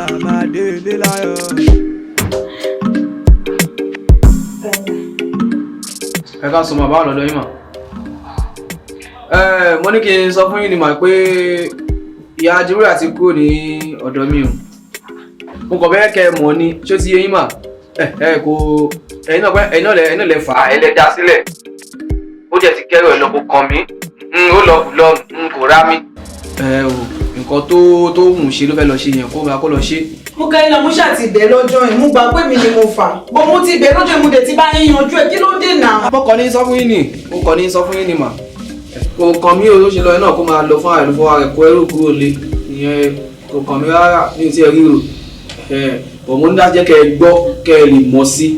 Amadele láyọ̀. Ẹ ká sọ ma báwo lọ́dọ̀ yín mà. Ẹ mo ní kí n sọ fún yín ni mà pé ìyá Ajíwúrà ti kúrò ní ọ̀dọ̀ mi o. Mo kàn fẹ́ kẹ́ ẹ mọ̀ ni, ṣé ó ti yé yín mà? Ẹ kò ẹ̀yin náà pẹ́, ẹ̀yin náà lẹ fà á, ẹ lẹ dá sílẹ̀. Ó jẹ́ ti kẹ́rù ẹ̀ lọ, kò kàn mí. Ó lọ kù lọ, kò rá mi. Ẹ o, Nǹkan tó wù ú ṣe ló fẹ́ lọ ṣe yẹn, kó máa kó lọ ṣe. Mo kẹ́ ilẹ̀, mo ṣáà ti bẹ̀ lọ́jọ́ yẹn, mo gbà pé mi ni mo fà bọ́, mo ti bẹ̀ lọ́jọ́ yẹn, mo dẹ̀ ti bá yín yanjú ẹ̀, kí ló dé náà? Mo kàn ní sọ fún yín ni, mo kàn ní sọ fún yín ni mà. Kò kàn mí o, tó ṣe lọ yẹn náà, kó máa lọ fún àìlú fọwọ́ rẹ̀ kó ẹrù kúrò lé ìyẹn, kò kàn mí rárá, mi ò tiẹ̀ ríro bọ̀. Mo ní láti jẹ́ kẹ́ ẹ gbọ́, kẹ́ ẹ lè mọ̀ sí.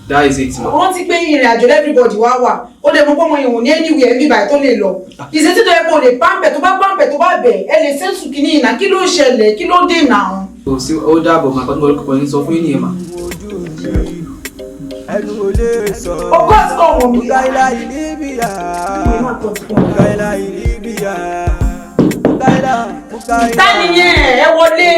That is it, ma. Rántí pé ìrìn àjò everybody wá wà, ó lè mọ pé ọmọ yẹn ò ní anywhere níbí báyìí tó lè lọ. Ìṣesí tó yẹ kó lè pàmpẹ̀, tó bá pàmpẹ̀, tó bá bẹ̀ ẹ lè sẹ́sù kìíní ìnà. Kí ló ṣẹlẹ̀? Kí ló dé náà? Kò sí, ó dàbọ̀ mà. Kọ́ tí mo kàn ní sọ fún yín nìyẹn mà. Ẹnu ò lè sọ. Ọkọ àti ọmọ mi. Mukaila Libya. Mukaila Libya. Mukaila, Mukaila. Ta nìyẹn? Ẹ wọlé.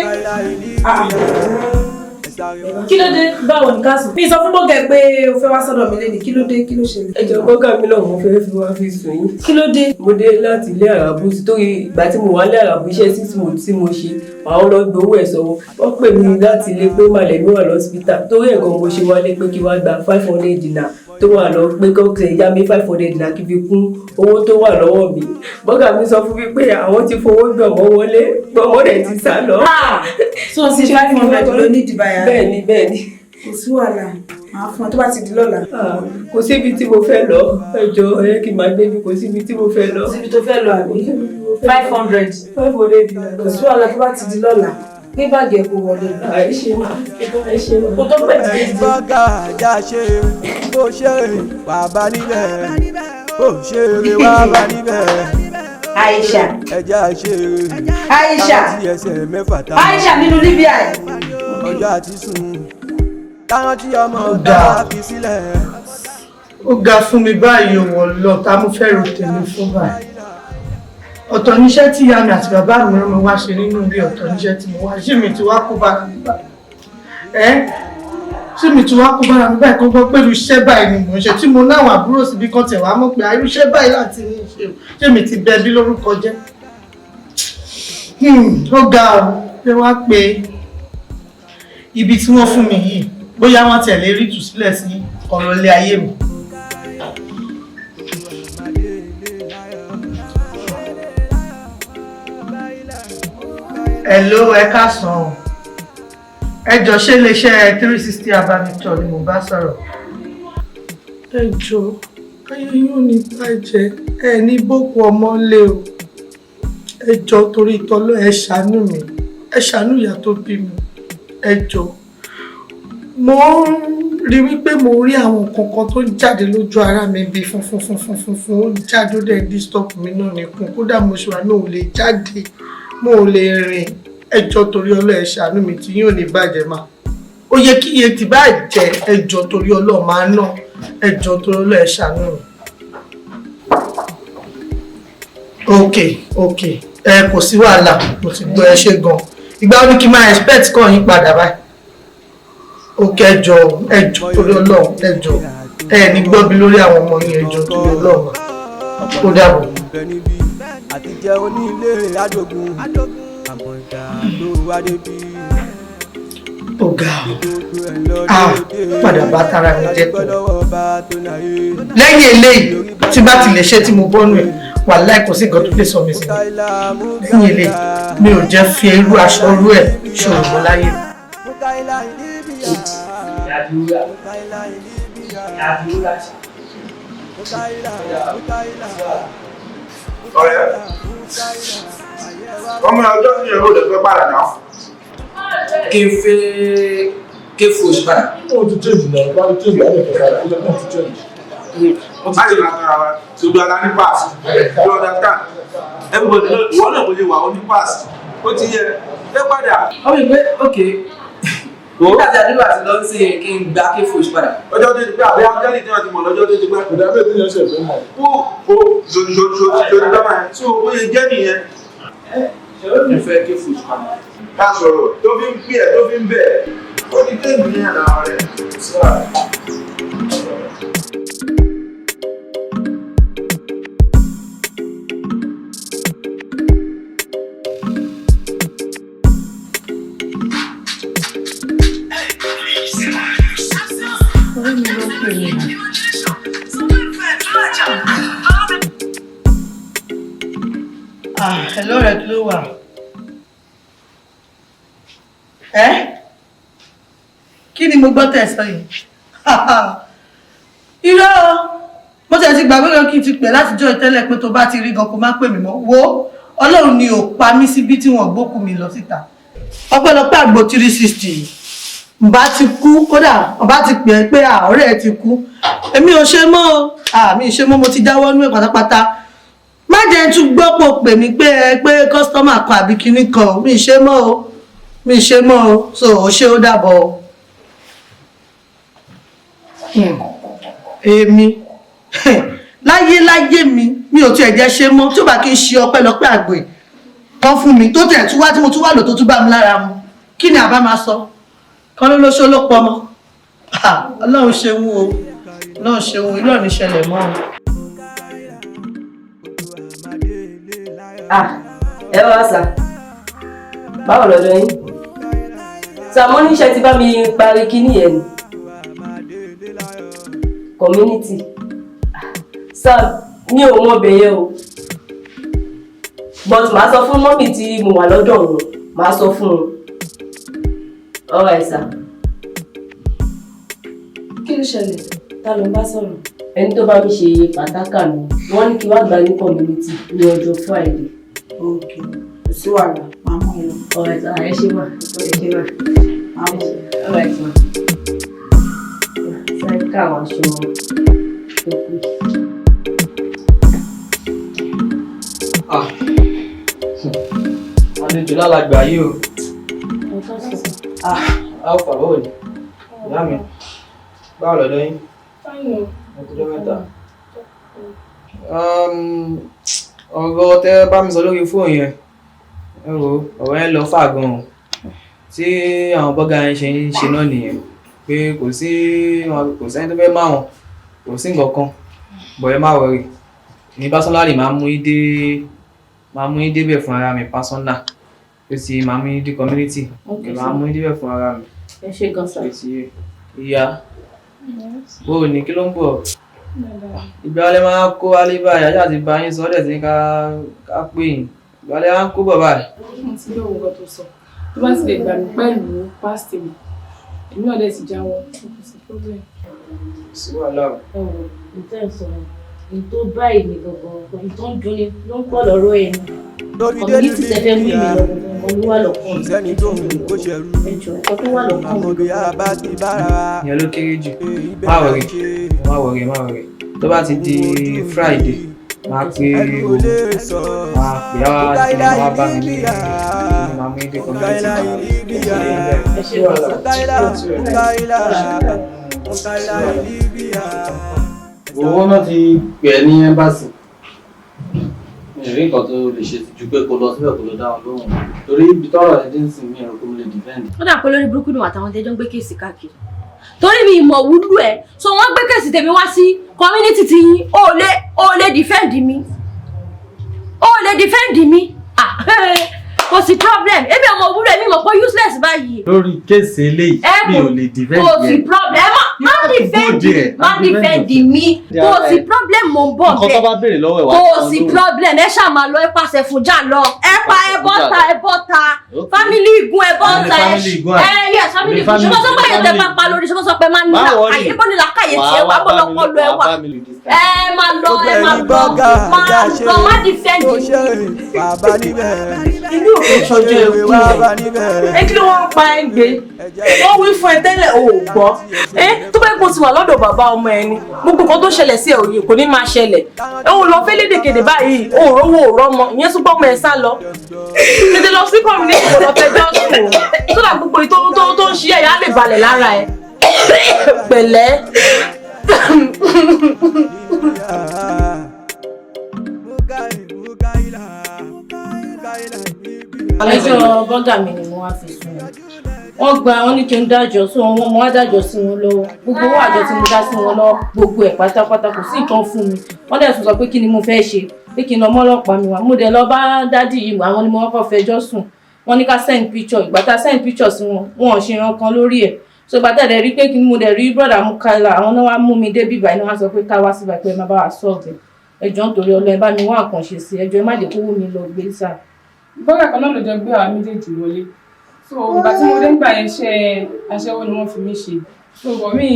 Kí ló dé? Báwo ni káàsùn? Mi sọ fún bọ́gẹ̀ pé o fẹ́ wá sọ́dọ̀ mi lẹ́nu. Kí ló dé? Kí ló ṣẹlẹ̀? Ẹ jọ̀ọ́, bọ́gà mi náà mo fẹ́ fi wá fi sùn yín. Kí ló dé? Mo dé láti ilé àràbù, torí ìgbà tí mo wà ní àràbù, iṣẹ́ 6 months tí mo ṣe, àwọn lọ gbowó ẹ̀ sọ́wọ́. Wọ́n pè mí láti ilé pé màlẹ́mí wà lọ́sibítà, torí ẹ̀gan mo ṣe wálé pé kí wá gba 500 dinar tó wà lọ, pé kọ́kẹ́ yá mi 500 dinar kí fi kún owó tó wà lọ́wọ́ mi. Bọ́gà mi sọ fún mi pé àwọn ti fowó gbọ̀mọ́ wọlé, gbọ̀mọ́ rẹ̀ ti sá lọ. So sí 500 ló ní ìdìbàyà? Bẹ́ẹ̀ni, bẹ́ẹ̀ni. Kò sí wàhálà, màá fún ẹ tó bá ti di lọ́la. Kò síbi tí mo fẹ́ lọ. Ẹ jọ̀ọ́, ẹ kí n máa gbé mi, kò síbi tí mo fẹ́ lọ. Kò síbi tó fẹ́ lọ, àbí? 500. 500. Kò sí wàhálà, tó bá ti di lọ́la, ní báàgì ẹ̀ kò wọlé. Ẹ ṣe mà, ẹ ṣe mà. Kò tó pẹ̀ tí Ẹ̀yin bọ́gà ajá ṣe bó ṣe wà bá níbẹ̀, bó ṣe wà bá níbẹ̀. Aisha. Ẹja ṣe. Aisha. Táwọn tí ẹsẹ̀ mẹ́fà tá. Aisha nínú Libya ẹ̀. Ọjọ́ àti sùn táwọn tí ọmọ dáa. tá a fi sílẹ̀. Ó ga fún mi báyìí ò wọ̀ lọ, tá mo fẹ́ ro tèmi fún báyìí. Ọ̀tọ̀ níṣẹ́ tí ìyá mi àti bàbá mi rán mi wá ṣe nínú ilé, ọ̀tọ̀ níṣẹ́ tí mo wá ṣé. Mi ti wá kó bára mi báyìí ẹ́, ṣé mi ti wá kó bára mi báyìí? Kó gbọ́ pẹ̀lú iṣẹ́ báyìí ni mò ń ṣe, tí mo náwọn àbúrò síbi kan tẹ̀ wá mọ̀ pé irú iṣẹ́ báyìí láti ní ṣe o. Ṣé mi ti bẹ bí lórúkọ jẹ́? Ó ga ọ pé wá pé ibi tí wọ́n fún mi yìí, bóyá wọ́n tẹ̀lé rí ìtúsílẹ̀ sí ọ̀rọ̀ ilé ayé mi. Hello, ẹ káàsán o. Ẹ jọ̀ọ́, ṣé iléeṣẹ́ 360 Abamicture ni mo bá sọ̀rọ̀? Ẹ jọ̀ọ́, ayé yóò ní bàjẹ́, ẹ ní bókun ọmọ lé o. Ẹ jọ̀ọ́, torí tọ́lọ́, ẹ ṣàánú mi, ẹ ṣàánú ìyá tó bí mi. Ẹ jọ̀ọ́, mo ń rí wípé mo rí àwọn nǹkan kan tó ń jáde lójú ara mi bíi funfun funfun funfun, ó ń jáde, ó dẹ̀ ń disturb mi náà nìkún. Kódà mo ṣe wà náà ò lè jáde, mo ò lè rìn. Ẹ jọ̀ọ́, torí Ọlọ́run, ẹ ṣàánú mi. Tí yóò ní bàjẹ́ máa ó yẹ kí iye tí bá jẹ. Ẹ jọ̀ọ́, torí Ọlọ́run, máa ná. Ẹ jọ̀ọ́, torí Ọlọ́run, ẹ ṣàánú mi. Ok, ẹ kò sí wàhálà, mo ti gbọ́, ẹ ṣé gan. Ìgbà wo ni kí n máa expect kọ́ yín padà báyìí? Ok, ẹ jọ̀ọ́, ẹ jọ̀ọ́, torí Ọlọ́run, ẹ jọ̀ọ́, ẹ ní gbọ́ bí lórí àwọn ọmọ yín. Ẹ jọ̀ọ́, torí Ọlọ́run, ó dàbọ̀. Àti jẹ́ onílé àjogún àmọ́ ìgbà tó wá débi. Ó ga ọ, ah, padà bá tara mi jẹ́ tó lẹ́yìn eléyìí. Tí bá ti lè ṣe tí mo bọ́nu ẹ̀, wàláì kò sí nǹkan tó lè sọ mi sí mi lẹ́yìn eléyìí. Mi ò jẹ́ fi irú aṣọ irú ẹ̀ ṣòro mọ́ láyé. Ìyá Àdúrà. Ọ̀rẹ́, ọmọ ọjọ́ tí èrò rẹ̀ fẹ́ padà náà. Kí n fẹ́ ké fún oṣù padà. Ó ti change náà, bá ti change, á lè fẹ́ padà, ó lè ti change. Má lè máa tọ́ra wa, ṣùgbọ́n ala ní pass, you understand? Everybody know, ìwọ náà kò lè wà ó ní pass, ó ti yẹ, fẹ́ padà. Ọmọ ìgbé, ok. Nígbà tí àdúrà ti lọ sí, kí n gba ké fún oṣù padà. Ọjọ́ tó ti pẹ́, àbí ángẹ́lì tí wọ́n ti mọ̀ lọ́jọ́ tó ti pẹ́. Kò dábẹ́ tí yẹn ṣe fẹ́ mọ̀. Ó ó ṣòṣòṣòṣò lọ́mọ yẹn, tí o bóyá jẹ́ nìyẹn. Mo fẹ́ ké fún oṣù padà. Ká sọ̀rọ̀ tó fi ń pè ẹ́, tó fi ń bẹ̀ ẹ́, ó ti dé ìgbìyànjú àwọn rẹ̀. Ọ̀rẹ́ mi ló pè mí. Ah, hello, rẹ̀, kí ló wà? Kí ni mo gbọ́ tẹ̀ sọ yìí? Irọ́ o, mo tẹ̀ ti gbàgbé gan kí n ti pè látijọ́ ìtẹ́lẹ̀ pé tó bá ti rí gan kó má pè mí mọ́. Wo, Ọlọ́run ni ò pa mí síbí tí wọ́n gbókù mi lọ síta. Ọpẹ́lọpẹ́ àgbo 360 yìí. Ǹbá ti kú, kódà ọba ti pè é pé ọ̀rẹ́ ẹ ti kú. Èmi ò ṣe mọ́ o, àmì ìṣe mọ́, mo ti dáwọ́ nú ẹ̀ pátápátá. Má jẹ́ n tún gbọ́ pò pè mí pé ẹ pé customer kan àbí kinní kan o, mi ì ṣe mọ́ o, mi ì ṣe mọ́ o, so ò ṣe, ó dàbọ̀ o. Èmi láyé láyé mi, mi ò tiẹ̀ jẹ́ ṣe mọ́. Tí ó bá kí n ṣe ọpẹ́lọpẹ́ àgbò ẹ̀ kan fún mi tó tẹ̀ tún wá tí mo tún wá lò tó tún bá mi lára mu, kí ni àbá máa sọ? Kan ló lóṣó ló pọ̀ mọ́. Ọlọ́run ṣeun o, Ọlọ́run ṣeun, irú ẹ̀ ní ṣẹlẹ̀ mọ́ o. Ah, ẹ wá sà, báwo lọ́dọ̀ yín sà? Mo níṣẹ́ ti bá mi parí kíní yẹn ni community. Sà, mi ò mọ ibẹ̀ yẹn o, but màá sọ fún mummy tí mo wà lọ́dọ̀ wọn, màá sọ fún wọn. Alright sà. Kí ló ṣẹlẹ̀? Ta ló ń bá sọ̀rọ̀? Ẹni tó bá mi ṣe pàtàkà mi, wọ́n ní kí wá gbà ní community ní ọjọ́ Friday. Ok, kò sí wàhálà, màá mú ẹ lọ. Alright sà, ẹ ṣé mà, ẹ ṣé mà. Màá mú ẹ. Alright mà. Sáré ká àwọn aṣọ tó kù. Ah, àlejò lálàgbà yìí o. Ah, alfa, báwo ni ìyá mi? Báwo lọ́dọ̀ yín? Ọkùnrin mẹ́ta. Ọ̀rọ̀ tẹ́ bá mi sọ lórí fóònù yẹn, ẹ wo, ọ̀rọ̀ yẹn lọ fà gan-an. Tí àwọn bọ́gà yẹn ṣe ń ṣe náà nìyẹn, pé kò sí, kò sẹ́ni tó fẹ́ má wọn, kò sí nǹkan kan. Bọ̀ ẹ má worry, ní personally, máa mú yín débẹ̀ fún ara mi personal. Ó ti máa mú yín dé community. Okay, máa mú yín débẹ̀ fún ara mi. Ẹ ṣé gan sir. Ó ti ìyá, bó o ní, kí ló ń bọ̀? Ìgbà wọlé máa kó wálé báyìí? Ajá ti bá yín sọ ọ́ dẹ̀ tí ká pè yín. Ìgbà wọlé máa kó bọ̀ báyìí? Mo ti gbọ́ nǹkan tó sọ. Tó bá ti lè gbà mí pẹ̀lú past mi, èmi náà dẹ̀ ti jáwọ́, kò sí problem. Sí wàhálà o. Ẹ wò, nǹkan ẹ̀ sọ̀rọ̀ ní tó báyìí ní gangan, ní tó ń dunni ló ń pọ̀ lọ́rọ̀ ẹ̀ ní. Community tẹ fẹ́ mú ìmì lọ gangan ló wà lọ́kàn mi. Sẹ́ni tó ń kó ṣẹrú. Ẹ jọ̀ọ́, nǹkan tó wà lọ́kàn mi. Àmọ́ bí a bá ti bára wa. Ìyẹn ló kéré jù. Má worry, má worry, má worry. Tó bá ti di Friday, máa pe o, máa pè á wá sí, wá bá mi ní, máa mú yín dé community. Ẹ ṣé gan sir. Owó náà ti pè é ní embassy. Mi ò rí nǹkan tó lè ṣe ju pé kó lọ síbẹ̀, kó lọ dá wọn lóhùn, torí ibi tọ́rọ̀ ẹ dé ń sìn, mí ẹ̀rọ kó mo lè defend. Ó dà pé lórí burúkú ni wà táwọn tẹjọ ń gbé case káàkiri, torí mi ìmọ̀ wúlò ẹ̀. So wọ́n gbé case tèmi wá sí community ti yín, ó lè defend mi, ó lè defend mi. Ah, kò sí problem, èmi ọmọ wúlò, èmi mọ̀ pé useless báyìí. Lórí case eléyìí, Ẹ mi ò lè defend kò sí yẹn. problem, ẹ má defend, there. má defend mi, kò sí problem, mò ń bọ̀. Nǹkan tó bá béèrè lọ́wọ́ ẹ̀, wá kò dá wọn sí lóhùn. problem, ẹ ṣáà máa lọ, ẹ pàṣẹ fún jà lọ, ẹ pa, ẹ bọ́ta, ẹ bọ́ta, family igun, ẹ bọ́ta, ẹ Family igun àbí? ẹ yes, family igun. Ṣé wọ́n sọ pé èyàn tẹ bá pa lórí, ṣé wọ́n sọ pé máa ń Má nílà worry. àyè bó ní làákàyè tiẹ̀ wà, bó lọ́pọ̀lọ́ ẹ wà? Ẹ máa lọ, ẹ máa lọ, máa lọ, má defend mi. Bàbá níbẹ̀. Inú ò kò ṣọjọ́ ẹkú ẹ. Ẹ kí ló wọ́n ń pa ẹ́ gbé? Wọ́n wí fún ẹ tẹ́lẹ̀, o ò gbọ́. Ẹ tó bá yẹ kó ti wà lọ́dọ̀ bàbá ọmọ ẹ ni, gbogbo nǹkan tó ṣẹlẹ̀ sí ẹ òye kò ní máa ṣẹlẹ̀. Ẹ ò lọ fẹ́ lédèkedè báyìí, o ò rówó, ò rọ́mọ, ìyẹn tún gbọ́mọ ẹ sá lọ. Tètè lọ sí community, kò lọ fẹjọ́ sùn o, tó dà gbogbo èyí tó ń ṣe ẹ̀yà á lè balẹ̀ lára ẹ. Pẹ̀lẹ́. Ẹjọ́ bọ́gà mi ni mo wá fi sùn. Wọ́n gba, wọ́n ní kí n dájọ́ sí wọn, mo wá dájọ́ sí wọn lọ́wọ́. Gbogbo owó àjọ tí mo dá sí wọn lọ́wọ́, gbogbo ẹ̀ pátápátá, kò sí nǹkan fún mi. Wọ́n dẹ̀ tún sọ pé kí ni mo fẹ́ ṣe, pé kí n lọ mọ́lọ́pàá mi wá. Mo dẹ̀ lọ bá daddy yìí, àwọn ni mo kọ́kọ́ fẹjọ́ sùn. Wọ́n ní ká send picture. Ìgbà tá send picture sí wọn, wọn ò ṣe nǹkan kan lórí ẹ̀. So ìgbà tá dẹ̀ rí pé kí ni, mo dẹ̀ rí brother Mukaila, àwọn náà wá mú mi dé bíbá iná, wá sọ pé ká wá síbà, pé ẹ má bá wa solve ẹ̀. Ẹ jọ̀ọ́, nítorí Ọlọ́run, ẹ bá mi wá nǹkan ṣe sí. Ẹ jọ̀ọ́, ẹ má jẹ́ kówó mi lọ gbé sáà. Bọ́gà kan náà ló jọ gbé àwa méjèèjì wọlé. So ìgbà tí mo dé nígbà yẹn, iṣẹ́ aṣẹ́wó ni wọ́n fi mí ṣe. So bọ̀ mi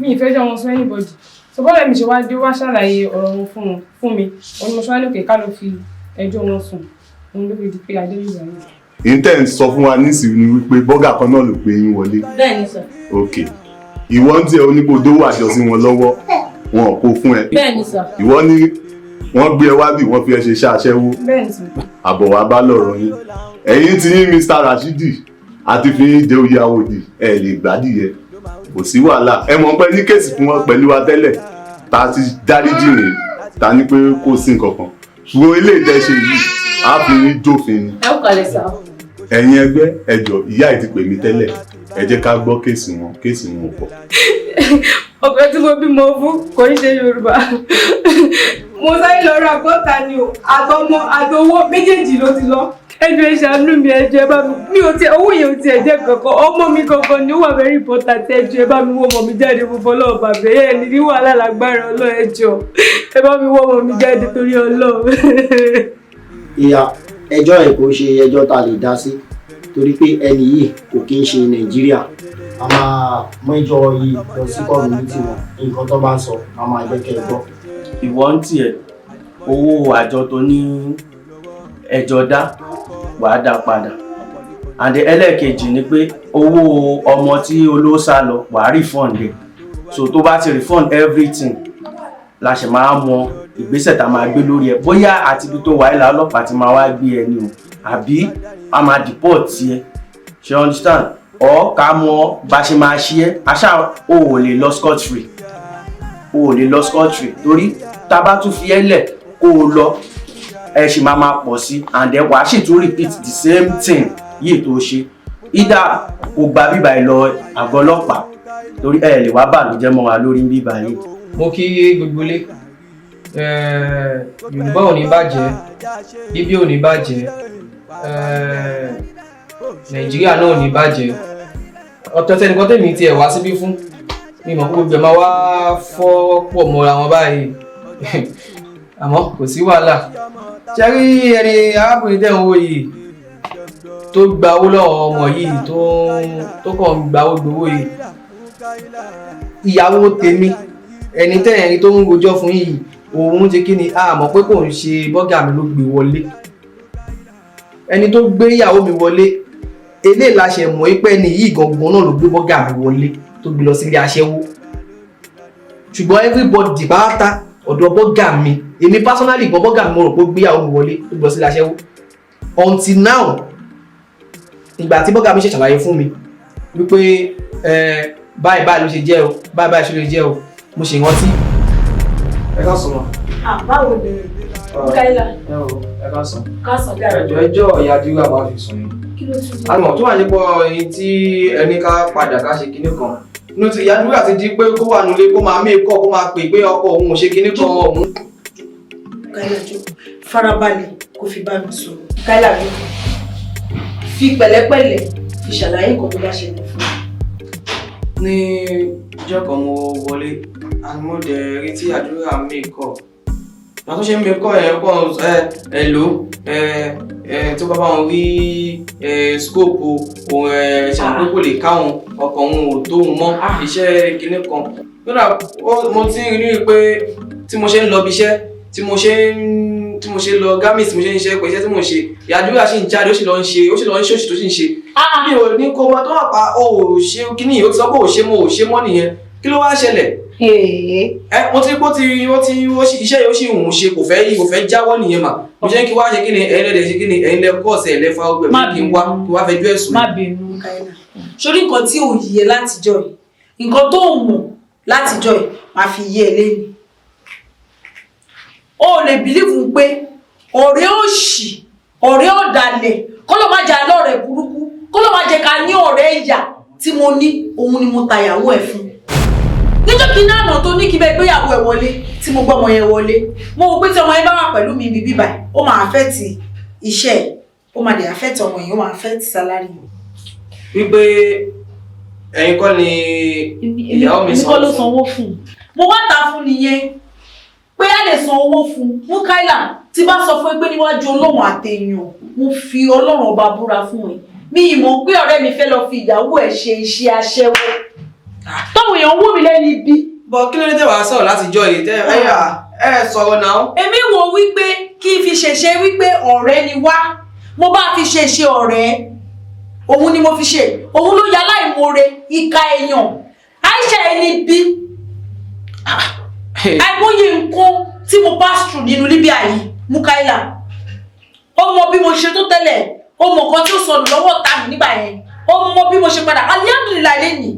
ì fẹ́ jẹ́ wọn sọ anybody. So bọ́ọ̀lù mi ṣe wá dé, wá ṣàlàyé ọ̀rọ̀ wọn fún wọn fún mi. Òun ni mo ṣe wá ní òkè ká ló fi ẹjọ́ wọn sùn. Òun ló fi di pé adé ìgbà yẹn. Intel sọ fún wa nísìnyí ni wípé bọ́gà kan náà ló gbé yín wọlé. Bẹ́ẹ̀ ni sir. Ok, ìwọ ń tiẹ̀ oníkó dówó àjọ sí wọn lọ́wọ́, wọn ò kó fún ẹ. Bẹ́ẹ̀ ni sir. Ìwọ ní wọ́n gbé ẹ wá bí wọ́n fi ẹ ṣe iṣẹ́ aṣẹ́wó. Bẹ́ẹ̀ ni sir. Àbọ̀ wá bá lọ̀rọ̀ yín. Ẹ̀yin tí yín, Mr Rashidi, àti fi yín jẹ oyè àwòdì, ẹ lè gbádìyẹ, kò sí wàhálà. Ẹ mọ̀ pé ní case fún wọn pẹ̀lú wa tẹ́lẹ̀ tá a ti dáríjì rìn ta ní pé kò sí nǹkan kan, ṣùgbọ́n eléyìí tẹ́ ṣe yìí, á fi yín jófin ni. Ẹ ó kàlẹ̀ sir. Ẹ̀yin ẹgbẹ́, ẹjọ́, ìyá ẹ̀ ti pè mí tẹ́lẹ̀, ẹ jẹ́ ká gbọ́ case wọn. Case wọn ò pọ̀. Ọkọ tí mo bímọ fún kò ń ṣe Yorùbá. Mo sáré lọ ra kọ́ta ni o, àtọmọ àtọwọ́ méjèèjì ló ti lọ. Ẹjọ́, ẹ ṣàánú mi, ẹjọ́, ẹ bá mi. Mi ò tiẹ̀, owó yẹn ò tiẹ̀ jẹ́ kankan, ọmọ mi kankan ni ó wà very important. Ẹjọ́, ẹ bá mi wọ́ ọmọ mi jáde. Mo fọlọ́ bàbá ẹ ní wàhálà lágbára Ọlọ́run. Ẹjọ́, ẹ bá mi wọ́ ọmọ mi jáde torí Ọlọ́run. Ìyá, ẹjọ́ ẹ̀ kò ṣe ẹjọ́ tá a lè dá sí torí pé ẹni yìí kò kí ń ṣe Nàìjíríà. A máa mẹ́jọ yìí lọ sí community wọn. Nǹkan tó bá ń sọ, a máa jẹ́ kẹ́ ẹ gbọ́. Ìwọ ń tiẹ̀, owó àjọ tó ní ẹjọ́ dá, wàá dá padà. And ẹlẹ́ẹ̀kejì ni pé owó ọmọ tí olówó sá lọ, wàá refund ẹ̀. So tó bá ti refund everything, la ṣe máa mọ ìgbésẹ̀ tá a máa gbé lórí ẹ̀, bóyá àti ibi tó wà ẹ́ la ọlọ́pàá ti máa wá gbé ẹ ní o, àbí a máa deport ẹ, ṣe understand? Or ká mọ bá ṣe máa ṣe ẹ́. Àṣà o ò lè lọ scot free, o ò lè lọ scot free, torí tá a bá tún fi ẹ́ lẹ̀ kó o lọ, ẹ ṣì máa máa pọ̀ sí, and then wàá sì tún repeat the same thing yìí tó ṣe. Either kò gba bíbá ẹ lọ àgọ́ ọlọ́pàá, torí ẹ lè wá bàlújẹ́ mọ́ wa lórí bíbá yìí. Mo kí gbogbo ilé. Yorùbá ò ní bàjẹ́, bíbí ò ní bàjẹ́, Nàìjíríà náà ò ní bàjẹ́. Ọ̀tọ̀ tẹnìkan tèmi tiẹ̀ wá síbí fún mi mọ̀ pé gbogbo ẹ̀ máa wá fọ́ pọ̀ mọ́ra wọn báyìí, àmọ́ kò sí wàhálà. Ṣe rí ẹni arákùnrin tẹ̀ ń wò yìí tó gba owó lọ́wọ́ ọmọ yìí, tó kàn ń gba owó gbowó yìí, ìyàwó tèmi, ẹni tẹ́ ẹni tó ń rojọ́ fún yìí, òun ti kí ni a mọ̀ pé kò ń ṣe bọ́gà mi ló gbé wọlé. Ẹni tó gbé ìyàwó mi wọlé eléyìí la ṣe mọ̀ pé ẹni yìí gangan náà ló gbé bọ́gà mi wọlé, tó gbé lọ sílé aṣẹ́wó. Ṣùgbọ́n everybody pátá ọ̀dọ̀ bọ́gà mi, èmi personally gbọ́ bọ́gà mi, mo rò pé ó gbé ìyàwó mi wọlé, tó gbé lọ sílé aṣẹ́wó, until now, ìgbà tí bọ́gà mi ṣe ṣàlàyé fún mi wípé ẹ báyìí báyìí ló ṣe jẹ́ o, báyìí báyìí ṣe lè jẹ́ o, mo ṣe rántí. Ẹ ká sọ̀rọ̀. Ah, báwo ni Mukaila? Ẹ o, ẹ ká sàn. Káàsán dára. Ẹjọ́, ẹjọ́ ìyá Adúrà bá fi sùn yìí. Kí ló tún dé? Àmọ́ tó wà nípò ẹni tí ẹni ká padà ká ṣe kinní kan. Inú ti ìyá Adúrà ti di pé kó wà nílé, kó máa mí kọ́, kó máa pè pé ọkọ òun ò ṣe kinní kan òun. Mukaila, jókòó, farabalẹ̀ kó fi bá mi sọ̀rọ̀. Mukaila, jókòó, fi pẹ̀lẹ́pẹ̀lẹ́ fi ṣàlàyé nǹkan tó bá ṣẹlẹ̀ fún mi. Ní ọjọ́ kan mo wọlé and mo dẹ̀ rí tí Àdúrà mí kọ́. Ìgbà tó ṣe ń mi kọ́ ẹ̀ kọ́ ẹ ẹ lò ẹ ẹ tó bá bá wọn rí ẹ scope òun ẹ ṣàpé kò lè káwọn ọkọ̀ òun ò tó òun mọ́ iṣẹ́ kinní kan. Kódà mo ti ń rí i pé tí mo ṣe ń lọ bí iṣẹ́, tí mo ṣe lọ gámìsì, mo ṣe ń ṣe pé iṣẹ́ tí mo ṣe, Àdúrà sì ń jáde, ó sì lọ ń ṣe, ó sì lọ ń ṣe òṣì tó sì ń ṣe. Mi ò ní kó wọn tó wà pa ó ò ṣe kíní yìí, ó ti sọ pé ò ṣe mọ́, ò ṣe mọ́ nìyẹn. Kí ló wá ṣẹlẹ̀? Ẹ mo ti kó ti ó ti ó sì iṣẹ́ yìí ó sì ń ṣe, kò fẹ́ jáwọ́ nìyẹn mà. Mo ṣe ń kí wá ṣe kíni, ẹ̀yin lẹ́dẹ̀ ṣe kíni, ẹ̀yin lẹ kọ́ ọ̀sẹ̀ lẹ́fà ọgbẹ̀ mi kí n wá kí wá fẹjọ́ ẹ̀sùn. Má bínú, Mukaila. Sórí nǹkan tí ò yẹ látijọ́ yìí, nǹkan tó mọ̀ látijọ́ yìí, máa fi yé ẹ lẹ́nu. O ò lè believe pé ọ̀rẹ́ òṣì, ọ̀rẹ́ ọ̀dàlẹ̀, kó ló má jẹ́ alọ́rẹ̀ burúkú, kó ló má jẹ́ ká ní ọ̀rẹ́ ìyà tí mo ní, òun ni mo ta ìyàwó ẹ̀ fún. Níjọ́ kí náà nà tó ní kí bẹ́ẹ̀ gbéyàwó ẹ̀ wọlé, tí mo gbọ́ ọmọ yẹn wọlé, mo wò pé tí ọmọ yẹn bá wà pẹ̀lú mi ibi bíbáyìí, ó máa affect iṣẹ́ ẹ̀, ó máa dẹ̀ affect ọmọ yẹn, ó máa affect salary. Wípé ẹ̀yin kọ́ ni ìyàwó mi Èmi kọ́ ló sanwó fún. Sanwó fún un. Mo wá ta fún nìyẹn pé a lè san owó fún un. Mukaila, tí bá sọ fún ẹ pé níwájú Ọlọ́run àtẹ̀yàn, mo fi Ọlọ́run ọba búra fún ẹ. Mi ì mọ̀ pé ọ̀rẹ́ mi fẹ́ lọ fi ìyàwó ẹ̀ ṣe iṣẹ́ aṣẹ́wó. Tọ́wọ̀n èèyàn wò mí lẹ́ni ibi. Bọ kí ló dé tẹ́ wàá sọ̀rọ̀ láti jọ yìí tẹ́ ẹ yà ẹ sọ̀rọ̀ náà. Èmi wò wípé kí n fi ṣèṣe wípé ọ̀rẹ́ ni wá. Mo bá fi ṣèṣe ọ̀rẹ́. Òun ni mo fi ṣe. Òun ló ya aláìmoore, ìka èèyàn. Aisha ẹni bí. Àìmọye nǹkan tí mo pass through nínú Libya yìí, Mukaila. Ó mọ bí mo ṣe tó tẹ́lẹ̀, ó mọ nǹkan tí ó sọnù lọ́wọ́ ọ̀tá mi nígbà yẹn, ó mọ bí mo ṣe padà. Alhamdulillah lẹ́nìí,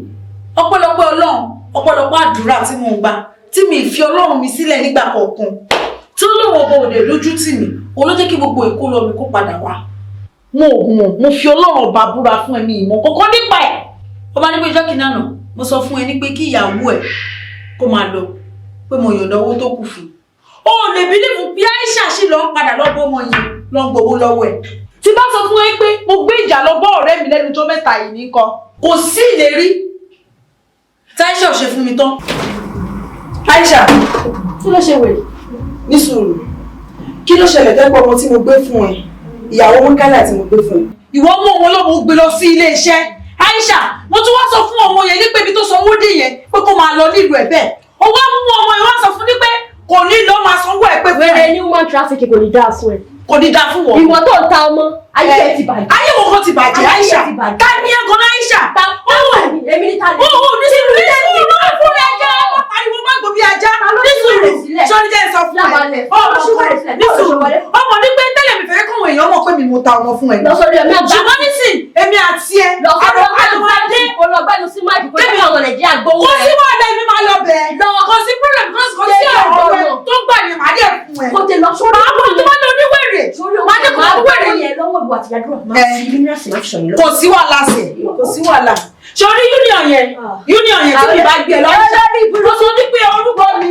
ọpẹ́lọpẹ́ Ọlọ́run, ọpẹ́lọpẹ́ àdúrà tí mo ń gbà, tí mi fi Ọlọ́run mi sílẹ̀ nígbà kọ̀ọ̀kan, tí Ọlọ́run ọba òde lójú tì mí, òun ló jẹ́ kí gbogbo ìkólọ mi kó padà wá. Mo ò mọ̀, mo fi Ọlọ́run ọba búra fún ẹ̀mí ìmọ̀ kọ̀ọ̀kan nípa ẹ̀. Ó bá ní pé ìjọ́ kìíní àná, mo sọ fún ẹ ní pé kí ìyàwó ẹ̀ kó máa lọ, pé mo yọ̀ǹda owó tó kù fún un. O lè bílíìfù bí Aisha ṣì lọ ń padà lọ́bọ̀ ọmọ yẹn lọ ń gbowó lọ́wọ́ ẹ̀. Tí bá sọ fún ẹ pé mo gbé ìjà lọ bọ́ ọ̀rẹ́ mi lẹ́nu tó mẹ́ta yìí nìkan, kò sí ìlérí tí Aisha ò ṣe fún mi tán. Aisha, Kí ló ṣe wèrè? Ní sùúrù, kí ló ṣẹlẹ̀ tẹ́pọ̀ ọmọ tí mo gbé fún ẹ, ìyàwó Mọ́kálà tí mo gbé fún ẹ? Ìwọ mú òun lọ́mọ ó gbé lọ sí ilé iṣẹ́. Aisha, mo tún wá sọ fún ọmọ yẹn ní pé ibi tó sanwó dé yẹn pé kó máa lọ nílùú ẹ̀ bẹ́ẹ̀. Ó wá mú ọmọ yẹn wá sọ fún ní pé kò ní lọ máa sanwó ẹ̀ pé fún ẹ. Wèrè ni human trafficking, kò ní dáa fún ẹ. Kò ní dáa fún wọn. Ìwọ tó ń ta ọmọ, ayé ẹ ti bàjẹ́. Ayé wo kan ti bàjẹ́, Ayé ẹ Aisha? ti bàjẹ́. Ta ni ẹ gan-an, Aisha? Ta èmi ní ta ni? Ó ní sùúrù, ní sùúrù, lórí fún ẹ jẹ́ ẹ pariwo má gbó bí ajá. Ní sùúrù, sọ́ni jẹ́ sọ fún ẹ. Ọmọ kan Ní sùúrù, ọmọ ní pé tẹ́lẹ̀ mi fẹ́ kọ́wọ́ èèyàn mọ̀ pé mi mo ta ọmọ fún ẹ. Lọ sórí ẹ̀mí àgbà. Ṣùgbọ́n nísìn, èmi àti ẹ, Lọ sórí àrò ọmọ àrò adé. Kò lọ gbẹ́nu sí máìkì kó jẹ́ káwọn Nàìjíríà gbóhùn Kò ẹ. sí wàhálà, èmi máa lọ bẹ̀. Kò sí problem, kò sí ọ̀rọ̀ ẹ tó gbà ní màá dẹ̀ fún ẹ. Kò tè lọ sórí Màá bọ̀ tó bá lọ oníwèrè. Màá dẹ̀ kó oníwèrè. yẹn lọ́wọ́ ìwà àtìyàdúrà máa fi minerals máa fi ṣọ̀yìn lọ. Kò sí wàhálà sẹ̀, kò sí wàhálà. Sori union yẹn, union yẹn tí mi bá gbé ẹ lọ, mo sọ ní pé orúkọ mi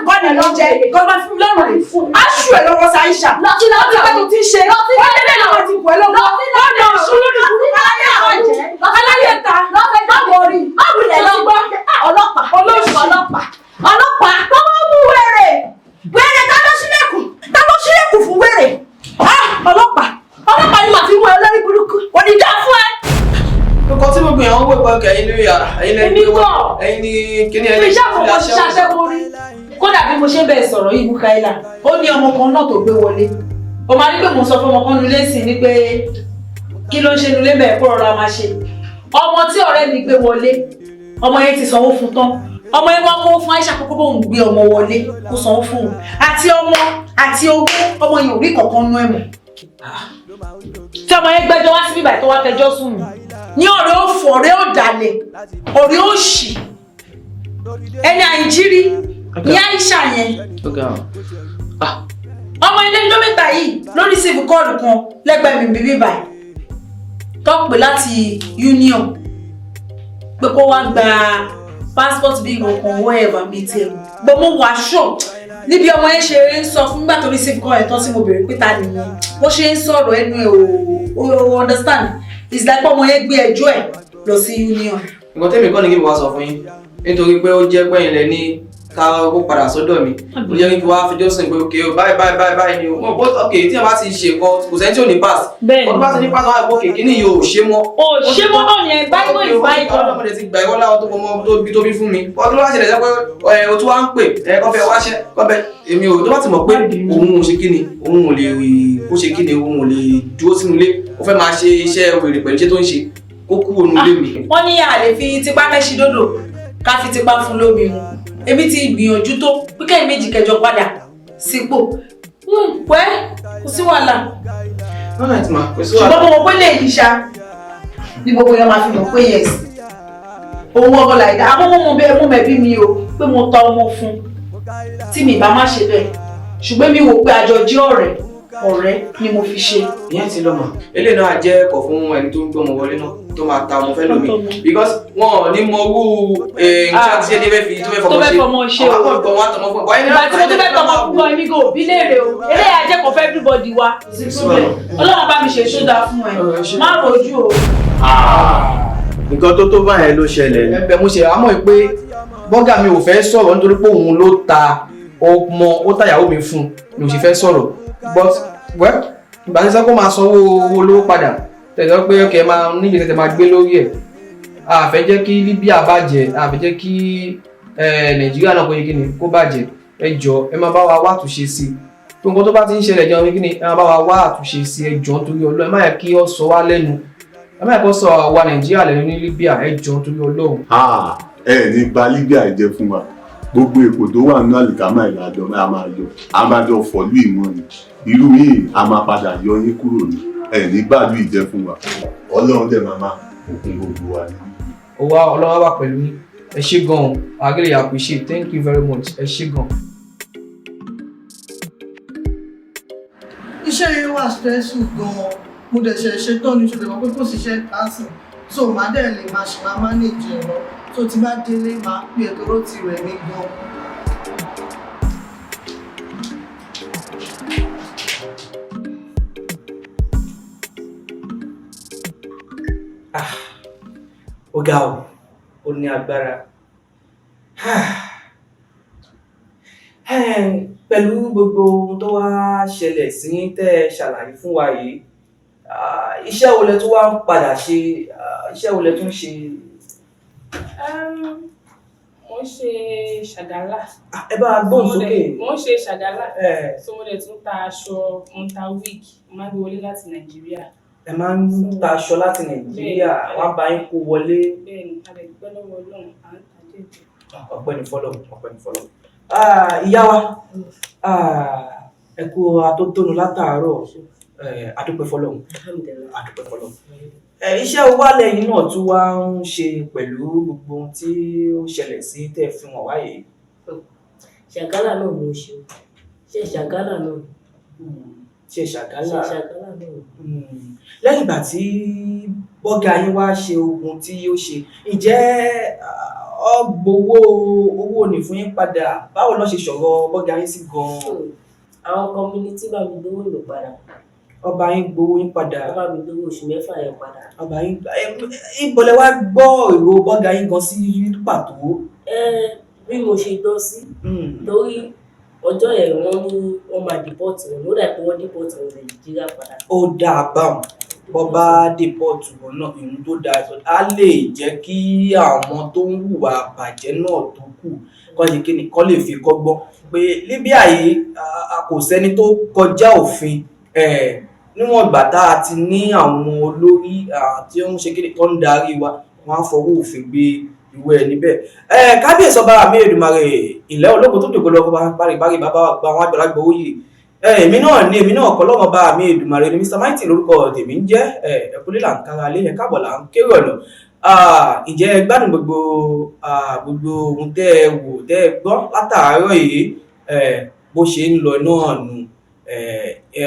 kọ́ ni ló jẹ́, kọ́ ló máa fún mi lọ́rùn rẹ̀. Aṣù ẹ̀ lọ́wọ́ sí Aisha. Lọ sí Ó ti pẹ́ tó ti ń ṣe. Lọ sí Ó lé lẹ́nu àwọn ti bù ẹ́ lọ́wọ́. Ó lọ sùn lórí burúkú aláyé àwọ̀jẹ́. Aláyé ta. Lọ́fẹ̀ẹ́ Má wọrí. Má wulẹ̀ lọ gbọ́. Ọlọ́pàá. Olóṣì. Ọlọ́pàá. Ọlọ́pàá. Tó wọ́n mú wèrè. Wèrè, ta ló ṣílẹ̀kùn? Ta ló ṣílẹ̀kùn fún wèrè? Ah! Ọlọ́pàá. Ọlọ́pàá ni màá fi mú ẹ lórí burúkú. Kò ní dá fún ẹ. Nǹkan tí gbogbo èèyàn ń wò pé ọkẹ́ ẹ̀yin lórí ara ẹ̀yin lẹ́nu Èmi pé kọ́. ẹ̀yin ní kíní Mi ẹ̀yin ṣàkóso ṣiṣẹ́ aṣẹ́wó rí. Kódà bí mo ṣe ń bẹ̀ sọ̀rọ̀ yìí, Mukaila, ó ní ọmọ kan náà tó gbé wọlé. Ó máa ní pé mò ń sọ fún ọmọ kan nulẹ̀ sí ni pé kí ló ń ṣe nulẹ̀ bẹ́ẹ̀ kó rọra máa ṣe. Ọmọ tí ọ̀rẹ́ mi gbé wọlé, ọmọ yẹn ti sanwó fún tán. Ọmọ yẹn wá kó fún Aisha kókó bóun gbé ọmọ wọlé kó sanwó fún òun. Àti ọmọ àti owó, ọmọ yẹn ò rí kankan nú ẹ̀ mọ́. Tí ọmọ yẹn gbẹ́jọ́ wá sí bíbà tó wá fẹjọ́ sùn mí. Ní ọ̀rẹ́ òfò, ọ̀rẹ́ ọ̀dàlẹ̀, ọ̀rẹ́ òṣì, ẹni àìjírí ní Aisha yẹn. Ọmọ ilé ọjọ́ mẹ́ta yìí ló receive kọ́ọ̀lù kan lẹ́gbẹ̀ẹ́ mi bíbí báyìí tó pè láti union pé kó wá gba passport bí nǹkan whatever mi tiẹ̀ mọ̀ bó mo wà sure níbi ọmọ yẹn ṣe ń sọ fún nígbà tó receive call ẹ̀ tán tí mo béèrè pé ta nìyẹn, bó ṣe ń sọ̀rọ̀ ẹnu ẹ̀ ò understand, it's like ọmọ yẹn gbé ẹjọ́ ẹ̀ lọ sí union. Nǹkan tẹ́mi kọ́ ni kí n wá sọ fún yín nítorí pé ó jẹ́ pé ilẹ̀ ní ká kó padà sọ́dọ̀ mi, ó jẹ́ kí n wá fẹjọ́ sùn pé ok o, báyìí báyìí báyìí báyìí ni o mo bó ok tí wọ́n bá ti ṣe nǹkan, kò sẹ́ni tí ò ní pass. Bẹ́ẹ̀ni. Ọdún bá ti ní pass, wọ́n á gbọ́ kékeré yìí ò ṣe mọ́. Ò ṣe mọ́ náà yẹn, bible is bible. Ọlọ́mọdé ti gbà ìwọ́lá ọdún ọmọ tó bí tó bí fún mi. Ọdún wá ṣẹlẹ̀ jẹ́ pé ẹ o tún wá ń pè ẹ kọ́ fẹ́ wáṣẹ́ kọ́ fẹ́ èmi ò tó bá ti mọ̀ pé òun ò ṣe kí ni, òun ò lè kó ṣe kí ni, òun ò lè dúró sínú ilé, ó fẹ́ máa ṣe iṣẹ́ wèrè pẹ̀lú iṣẹ́ tó ń ṣe, kó kúrò nínú ilé mi. Wọ́n ní a lè fi tipá mẹ́ṣin dòdò ká fi tipá fún lómi mu. Èmi ti gbìyànjú tó pé kẹ́yìn méjì kẹjọ padà sípò pẹ́, kò sí wàhálà. Alright ma, kò sí wàhálà. Ṣùgbọ́n mo mọ̀ pé lè yí ṣá ní gbogbo yẹn máa fi mọ̀ pé yes, òun ọkọ làìdá. Àmọ́ mo mọ̀ bẹ́ẹ̀, mo mẹ̀bí mi o pé mo ta ọmọ fún tí mi bá má ṣe bẹ́ẹ̀, ṣùgbọ́n mi wò pé àjọ jẹ́ ọ̀rẹ́, ọ̀rẹ́ ni mo fi ṣe. Ìyẹn ti lọ mọ. Eléyìí náà jẹ́ ẹ̀kọ́ fún ẹni tó ń gbọ́mọ wọlé náà tó máa ta ọmọ fẹ́ lómi, because wọn ò ní mọ owó nǹkan tí ẹni fẹ́ fi tó fẹ́ tó fẹ́ fọmọ fọmọ ṣe. ṣe o. Àwọn akọ̀gbọ̀n wọn àtọmọ fún ẹ. Ìgbà tí mo tún fẹ́ tọmọ fún gan, èmi kò bí léèrè o. Eléyà jẹ́ kó fẹ́ everybody wa. Ọlọ́run bá mi ṣe tó dáa fún ẹ, má rojú o. Nǹkan tó tó báyẹn ló ṣẹlẹ̀ ni. Ẹ̀bẹ̀ mo ṣe àmọ́ pé bọ́gà mi ò fẹ́ sọ̀rọ̀ nítorí pé òun ló ta ọmọ, ó tàyàwó mi fún un ni ò sì fẹ́ sọ̀rọ̀, but well, ìgbà tí sẹ́kọ̀ máa sanwó owó olówó padà. Tẹ̀sán pé ọkẹ́ máa níbi tẹ̀tẹ̀ máa gbé lórí ẹ̀. A fẹ́ jẹ́ kí Libya bàjẹ́, a fẹ́ jẹ́ kí Nàìjíríà náà kó yẹ kí ni kó bàjẹ́. Ẹ jọ̀ọ́, ẹ máa bá wa wá àtúnṣe sí i. Tó nǹkan tó bá ti ń ṣẹlẹ̀ jẹun kí ni ẹ máa bá wa wá àtúnṣe sí i. Ẹ jọ̀ọ́ nítorí Ọlọ́run, ẹ má yẹ kí ó sọ wá lẹ́nu, ẹ má yẹ kó sọ àwa Nàìjíríà lẹ́nu ní Libya. Ẹ jọ̀ọ́ nítorí Ọlọ́run. Ẹ ní bà Libya jẹ́ fún wa. Gbogbo èpò tó wà nínú àlìkámà ìlàjọ a máa yọ, a máa jọ fọlú ìmọ̀ ni. Irú yìí a máa padà yọ yín kúrò ní. Ẹ ní gbàlú ìjẹ́ fún wa. Ọlọ́run dẹ̀ máa máa òkun gbogbo wa ní. Owó Ọlọ́run wà pẹ̀lú yín. Ẹ ṣé gan-an, I really appreciate. Thank you very much. Ẹ ṣé gan-an. Iṣẹ́ yẹn wà stressful gan-an. Mo dẹ̀ ṣe ṣe tán ní ṣùgbọ́n pé kò síṣẹ́ kánsìn, so màá dẹ̀ lè máa ṣe máa manage ẹ̀ lọ. So tí bá délé, máa pè é toró ti rẹ̀ mí gan. Ó ga o, ó ní agbára. Pẹ̀lú gbogbo ohun tó wá ṣẹlẹ̀ sí yín tẹ́ ẹ ṣàlàyé fún wa yìí, iṣẹ́ wo lẹ tún wá ń padà ṣe? Iṣẹ́ wo lẹ tún ṣe? Mo ń ṣe ṣàgálà. Ẹ bá a gbóhùn sókè. Mo ń ṣe ṣàgálà. So mo dẹ̀ tún ta aṣọ, mo ń ta wig, mo máa ń gbé wọlé láti Nàìjíríà. Ẹ máa ń ta aṣọ láti Nàìjíríà, wọ́n á bá yín kó wọlé. Bẹ́ẹ̀ni, a lè dúpẹ́ lọ́wọ́ Ọlọ́run, à ń ta díẹ̀ díẹ̀. Ọpẹ́ ní fọ́lọ́run, ọpẹ́ ní fọ́lọ́run. Ìyá wa, ẹ kú atótónu látàárọ̀, a dúpẹ́ fọ́lọ́run, a dúpẹ́ fọ́lọ́run. Iṣẹ́ wa lẹ́yìn náà tún wá ń ṣe pẹ̀lú gbogbo ohun tí ó ṣẹlẹ̀ sí tẹ́ fi wọ̀n wáyé. Ṣàgálà náà mo ṣe o. Ṣe ṣàgálà náà. Ṣe ṣàgálà. Ṣe ṣàgálà náà. Lẹ́yìn ìgbà tí bọ́gà yín wá ṣe ogun tí ó ṣe, ǹjẹ́ ọ gbowó owó ní fún yín padà? Báwo ló ṣe sọ̀rọ̀ bọ́gà yín sí gan-an? Àwọn community bá mi gbowó mi padà. Ọba yín gbowó yín padà. Ọba mi gbowó oṣù 6 yẹn padà. Ọba yín ibo lẹ wá gbọ́ èrò bọ́gà yín gan sí pàtó? Bí mo ṣe gbọ́ sí, torí ọjọ́ yẹn wọ́n ní wọ́n máa deport wọn, ló dà pé wọ́n deport wọn Nàìjíríà padà. Ó dáa báwọn, bọ́ bá deport wọn náà, ìhun tó dáa á lè jẹ́ kí àwọn tó ń hùwà bàjẹ́ náà tó kù kọ́ ṣe kí ni kọ́ lè fi kọ́gbọ́n pé Libya yìí kò sẹ́ni tó kọjá òfin. Níwọ̀n ìgbà tá a ti ní àwọn olórí tí ó ń ṣe kí ni tó ń darí wa, wọ́n á fọwọ́ òfin gbé ìwé ẹni bẹ́ẹ̀. Kábíyèsí ọba mi Èdùmàrè ilẹ̀ ológun tó dògbò lọ́kọ́ bárìbárì bàbá wa gba àwọn àgbàlagbà oyè. Èmi náà ni èmi náà kọ́ lọ́mọ bá mi Èdùmàrè ni Mr Mighty lórúkọ tèmi ń jẹ́. Ẹ̀kúlé là ń kára lé, ẹ̀ káàbọ̀ là ń kéré ọ̀nà. Ǹjẹ́ ẹ gbádùn gbogbo ohun tẹ́ ẹ wò tẹ́ ẹ gbọ́ látàárọ̀ yìí? Bó ṣe ń lọ náà nù.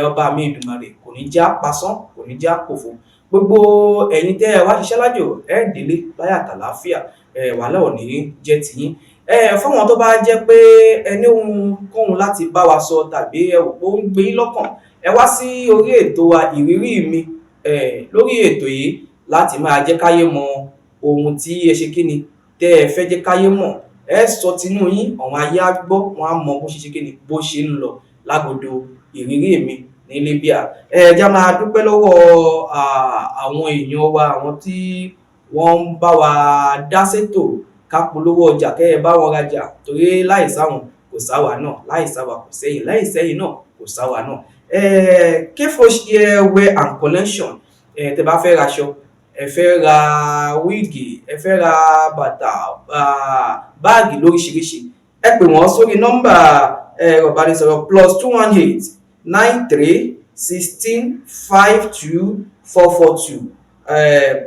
Ọba mi Èdùmàrè kò ní já pasán, kò ní já pòfo. Gbogbo ẹ̀yin tẹ́ ẹ wá ṣiṣẹ́ lájò, ẹ délé láyọ̀ àtàlàáfíà, wàhálà ò ní jẹ́ tiyín. Fáwọn tó bá jẹ́ pé ẹ ní ohunkóhun láti bá wa sọ tàbí ẹ wò pé ó ń gbé yín lọ́kàn, ẹ wá sí orí ètò wa Ìrírí Mi. Lórí ètò yìí láti máa jẹ́ káyé mọ ohun tí ẹ ṣe kí ni tẹ́ ẹ fẹ́ jẹ́ káyé mọ̀. Ẹ sọ tinú yín, àwọn ayé á gbọ́, wọ́n á mọ bó ṣe ṣe kí ni bó ṣe ń lọ lágodo Ìrírí Mi ní Libya. Ẹ já máa dúpẹ́ lọ́wọ́ àwọn èèyàn wa, àwọn tí wọ́n ń bá wa dá sétò ká polówó ọjà kẹ́ ẹ bá wọn rajà, torí láì sáwọn kò sáwa náà, láì sáwa kò sẹ́yìn, láì sẹ́yìn náà kò sáwa náà. Kfresh Hair and Collection, tẹ́ bá fẹ́ raṣọ, ẹ fẹ́ ra wíìgì, ẹ fẹ́ ra bàtà, báàgì lóríṣiríṣi, ẹ pè wọ́n sórí nọ́mbà ẹ̀rọ ìbánisọ̀rọ̀ +218 93 16 52 442,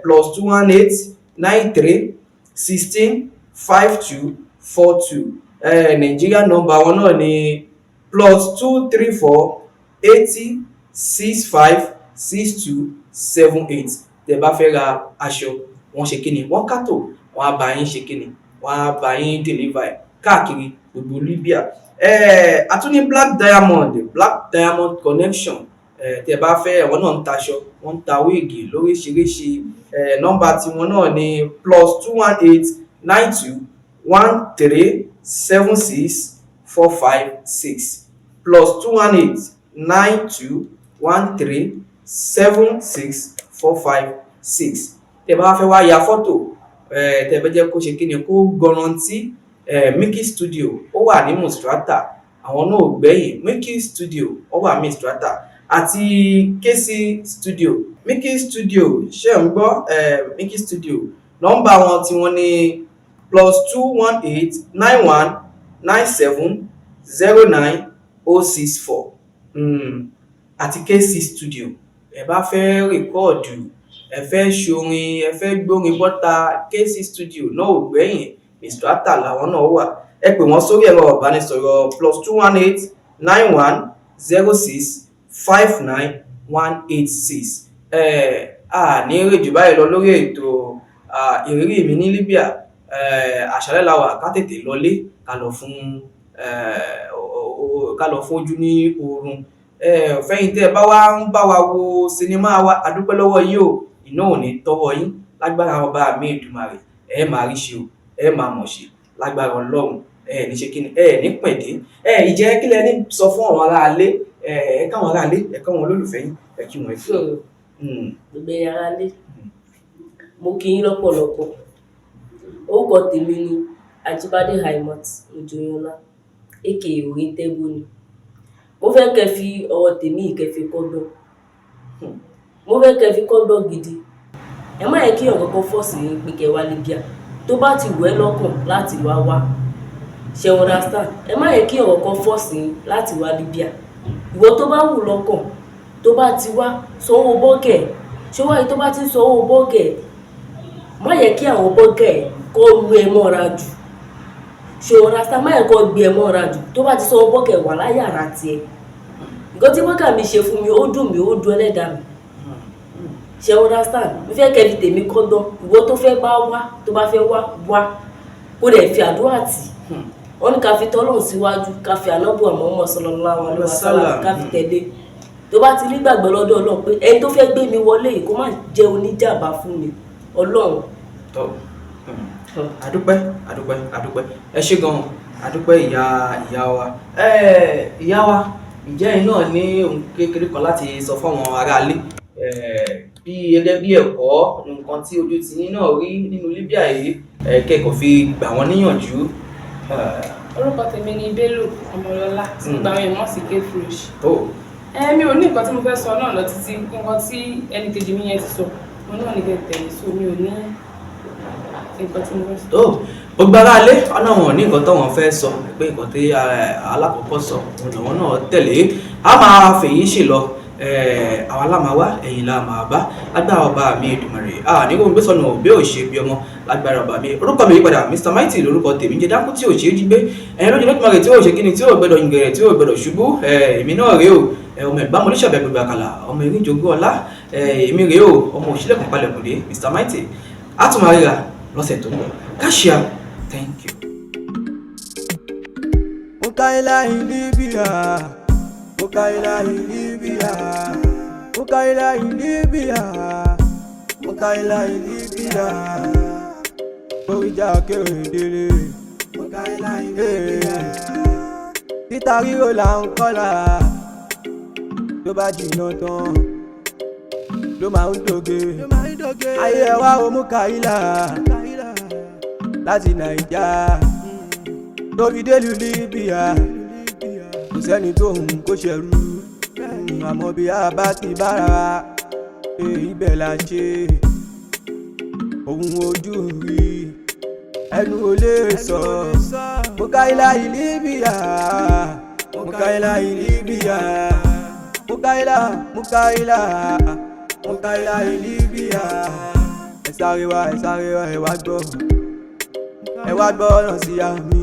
+218 93 16 52 42. Nàìjíríà nọ́mbà wọn náà ni +234 80 65 62 78. Tẹ́ bá fẹ́ ra aṣọ, wọ́n ṣe kíni, wọ́n kátó, wọ́n á bá yín ṣe kíni, wọ́n á bá yín deliver ẹ̀ káàkiri gbogbo Libya. A tún ní Black Diamond, Black Diamond Connection. Tẹ́ bá fẹ́, àwọn náà ń taṣọ, wọ́n ń ta wíìgì lóríṣiríṣi. Nọ́mbà tiwọn náà ni +218 92 13 76 456, +218 92 13 76456. Tẹ́ bá fẹ́ wá ya fọ́tò, tẹ́ bá jẹ́ kó ṣe kí ni kó gọrantí, Mickey Studio ó wà ní Mustrata, àwọn náà ò gbẹ̀yìn. Mickey Studio ó wà ní Mustrata àti KC Studio. Mickey Studio, ṣé ń gbọ́? Mickey Studio, nọ́mbà wọn tí wọ́n ní +218 919 709 064. Àti KC Studio, ẹ bá fẹ́ record, ẹ fẹ́ ṣorin, ẹ fẹ́ gbórin bọ́ta, KC Studio náà ò gbẹ̀yìn, Mustrata làwọn náà wà. Ẹ pè wọ́n sórí ẹ̀rọ ìbánisọ̀rọ̀ +218 910 659 186. A ní rè jù báyìí lọ lórí ètò ìrírí mi ní Libya. Àṣálẹ́ la wà, ká tètè lọlé, ká lọ fún ojú ní oorun. Fẹ́yìn tẹ́ ẹ bá wá ń bá wa wo sinimá wa, a dúpẹ́ lọ́wọ́ yín o, iná ò ní tọ́wọ́ yín lágbára ọba mi Èdùmàrè. Ẹ máa rí ṣe o, ẹ máa mọ̀ ṣe lágbára Ọlọ́run. Ẹ ní ṣe kíni, ẹ ní pẹ̀dé. Ẹ ìjẹ́ kílẹ̀ ní sọ fún àwọn aráalé, ẹ káwọn aráalé, ẹ káwọn olólùfẹ́ yín, ẹ kí wọn ẹ fún. Gbogbo ẹ̀yin aráalé, mo kí yín lọ́pọ̀lọpọ̀. Orúkọ tèmi ni Ajíbádé Haimat Ojoyinọlá, aka Òrìntẹ́gbóni. Mo fẹ́ kẹ́ fi ọ̀rọ̀ tèmi yìí kẹ́ fi kọ́gbọ́n. Mo fẹ́ kẹ́ fi kọ́gbọ́n gidi. Ẹ má yẹ kí èèyàn kankan fọ́ọ̀sì yín pé kẹ́ wá Libya. Tó bá ti wù ẹ́ lọ́kàn láti wá wá, ṣe understand? Ẹ má yẹ kí èèyàn kankan fọ́ọ̀sì yín láti wá Libya. Ìwọ tó bá wù lọ́kàn, tó bá ti wá, sanwó bọ́gẹ̀. Ṣé wáyé tó bá ti ń sanwó bọ́gẹ̀, má yẹ kí àwọn bọ́gẹ̀ kó lu ẹ mọ́ra jù. Ṣé understand? Má yẹ kó gbé ẹ mọ́ra jù. Tó bá ti sanwó bọ́gẹ̀, wà láyàrá tiẹ̀. Nǹkan tí bọ́gà mi ṣe fún mi, ó dùn mí, ó dùn ẹlẹ́dàá mi. Ṣé understand? Mo fẹ́ kẹ́ fi tèmi kọ́gbọ́n. Ìwọ tó fẹ́ bá wá, tó bá fẹ́ wá wá, kó dẹ̀ fi àdúrà tì. Wọ́n ní ká fi tọ́lọ́run síwájú, ká fi ànábì Muhammad sallallahu alaihi wasallam ká fi tẹ̀lé. Tó bá ti nígbàgbọ́ lọ́dọ̀ Ọlọ́run pé ẹni tó fẹ́ gbé mi wọlé yìí kó má jẹ́ oníjàmbá fún mi, Ọlọ́run. Tọ́, àdúpẹ́, àdúpẹ́, àdúpẹ́, ẹ ṣé gan-an, àdúpẹ́ ìyá ìyá wa. Ìyá wa, ǹjẹ́ ẹ̀yin náà ní ohun kékeré kan láti sọ fún àwọn aráalé, bí gẹ́gẹ́ bí ẹ̀kọ́ nǹkan tí ojú ti yín náà rí nínú Libya yìí, kẹ́kọ̀ọ́ fi gbà wọ́n níyànjú? Orúkọ tèmi ni Bello Ọmọlọ́lá, tí gbogbo àwọn èèyàn mọ̀ sí K-Fresh. Mi ò ní nǹkan tí mo fẹ́ sọ náà lọ títí. Nǹkan tí ẹnì kejì mi yẹn ti sọ, mo náà ní kẹ́ tẹ̀lé, so mi ò ní nǹkan tí mo fẹ́ sọ. Tó, gbogbo aráalé ọ̀nà wọn ní nǹkan táwọn fẹ́ sọ pé nǹkan tí alákọ̀ọ́kọ́ sọ òun làwọn náà tẹ̀lé. A máa fèyí ṣe lọ, àwa la máa wá, ẹ̀yin la máa bá, lágbára ọba mi Èdùmàrè. Ní kò ń gbé sọnù òbí ò ṣe bí ọmọ, lágbára ọba mi. Orúkọ mi yípadà, Mr Mighty lórúkọ tèmi jẹ́, dákú tí ò ṣe é jí gbé, ẹ̀yin lójú Olódùmarè tí ò ṣe kíni, tí ò gbẹdọ̀ yìngẹ̀rẹ̀, tí ò gbẹdọ̀ ṣubú. Èmi náà rèé o, ọmọ ẹ̀gbá mọ́lẹ́sàbẹ̀ gbogbo àkàlà, ọmọ erin jogún ọlá. Èmi rèé o, ọmọ òṣìlẹ̀kùn palẹ̀kùndé, Mr Mighty. A tún máa ríra lọ́sẹ̀ tó ń bọ̀. Káṣíà, thank you. Mukaila in Libya, Mukaila in Libya, Mukaila in Libya, Mukaila in Libya, Oríjà Kérédélé, Mukaila in Libya. Títa ríro là ń kọ́là, tó bá jìnnà tán ló máa ń dòge. Ayé ẹ wá o Mukaila láti Nàìjà tó fi délùú Libya, kò sẹ́ni tó ń kó ṣẹrú, àmọ́ bí a bá ti bára wa, ibẹ̀ la ṣe ohun ojú rí, ẹnu ò lè sọ. Mukaila in Libya, Mukaila in Libya, Mukaila, Mukaila, Mukaila in Libya. Ẹ sáré wá, ẹ sáré wá, ẹ wá gbọ́, ẹ wá gbọ́ ọ̀rọ̀ sí àmì.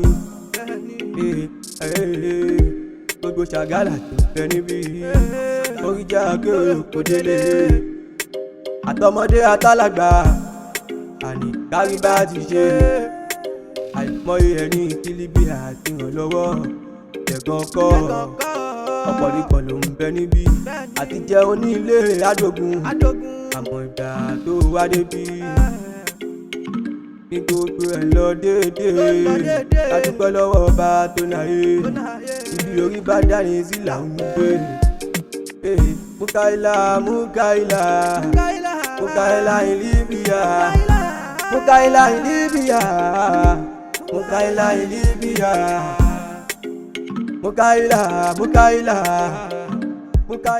Gbogbo ṣàgálà tó fẹ́ níbí, oríjà kéré kò délé, àtọmọdé àtàlàgbà, àní kárí bá ti ṣe. Àìmọye ẹni tí Libya ti ràn lọ́wọ́ ẹ̀gàn kọ́, ọ̀pọ̀lọpọ̀ ló ń bẹ níbí àti jẹun ní ilé àdógún, àmọ́ ìgbà tó wá débi ní gbogbo ẹ̀ lọ déédéé. A dúpẹ́ lọ́wọ́ ọba tó náyé, ibi orí bá dání sí là ń gbé. Mukaila, Mukaila, Mukaila in Libya, Mukaila in Libya, Mukaila in Libya, Mukaila, Mukaila, Mukaila.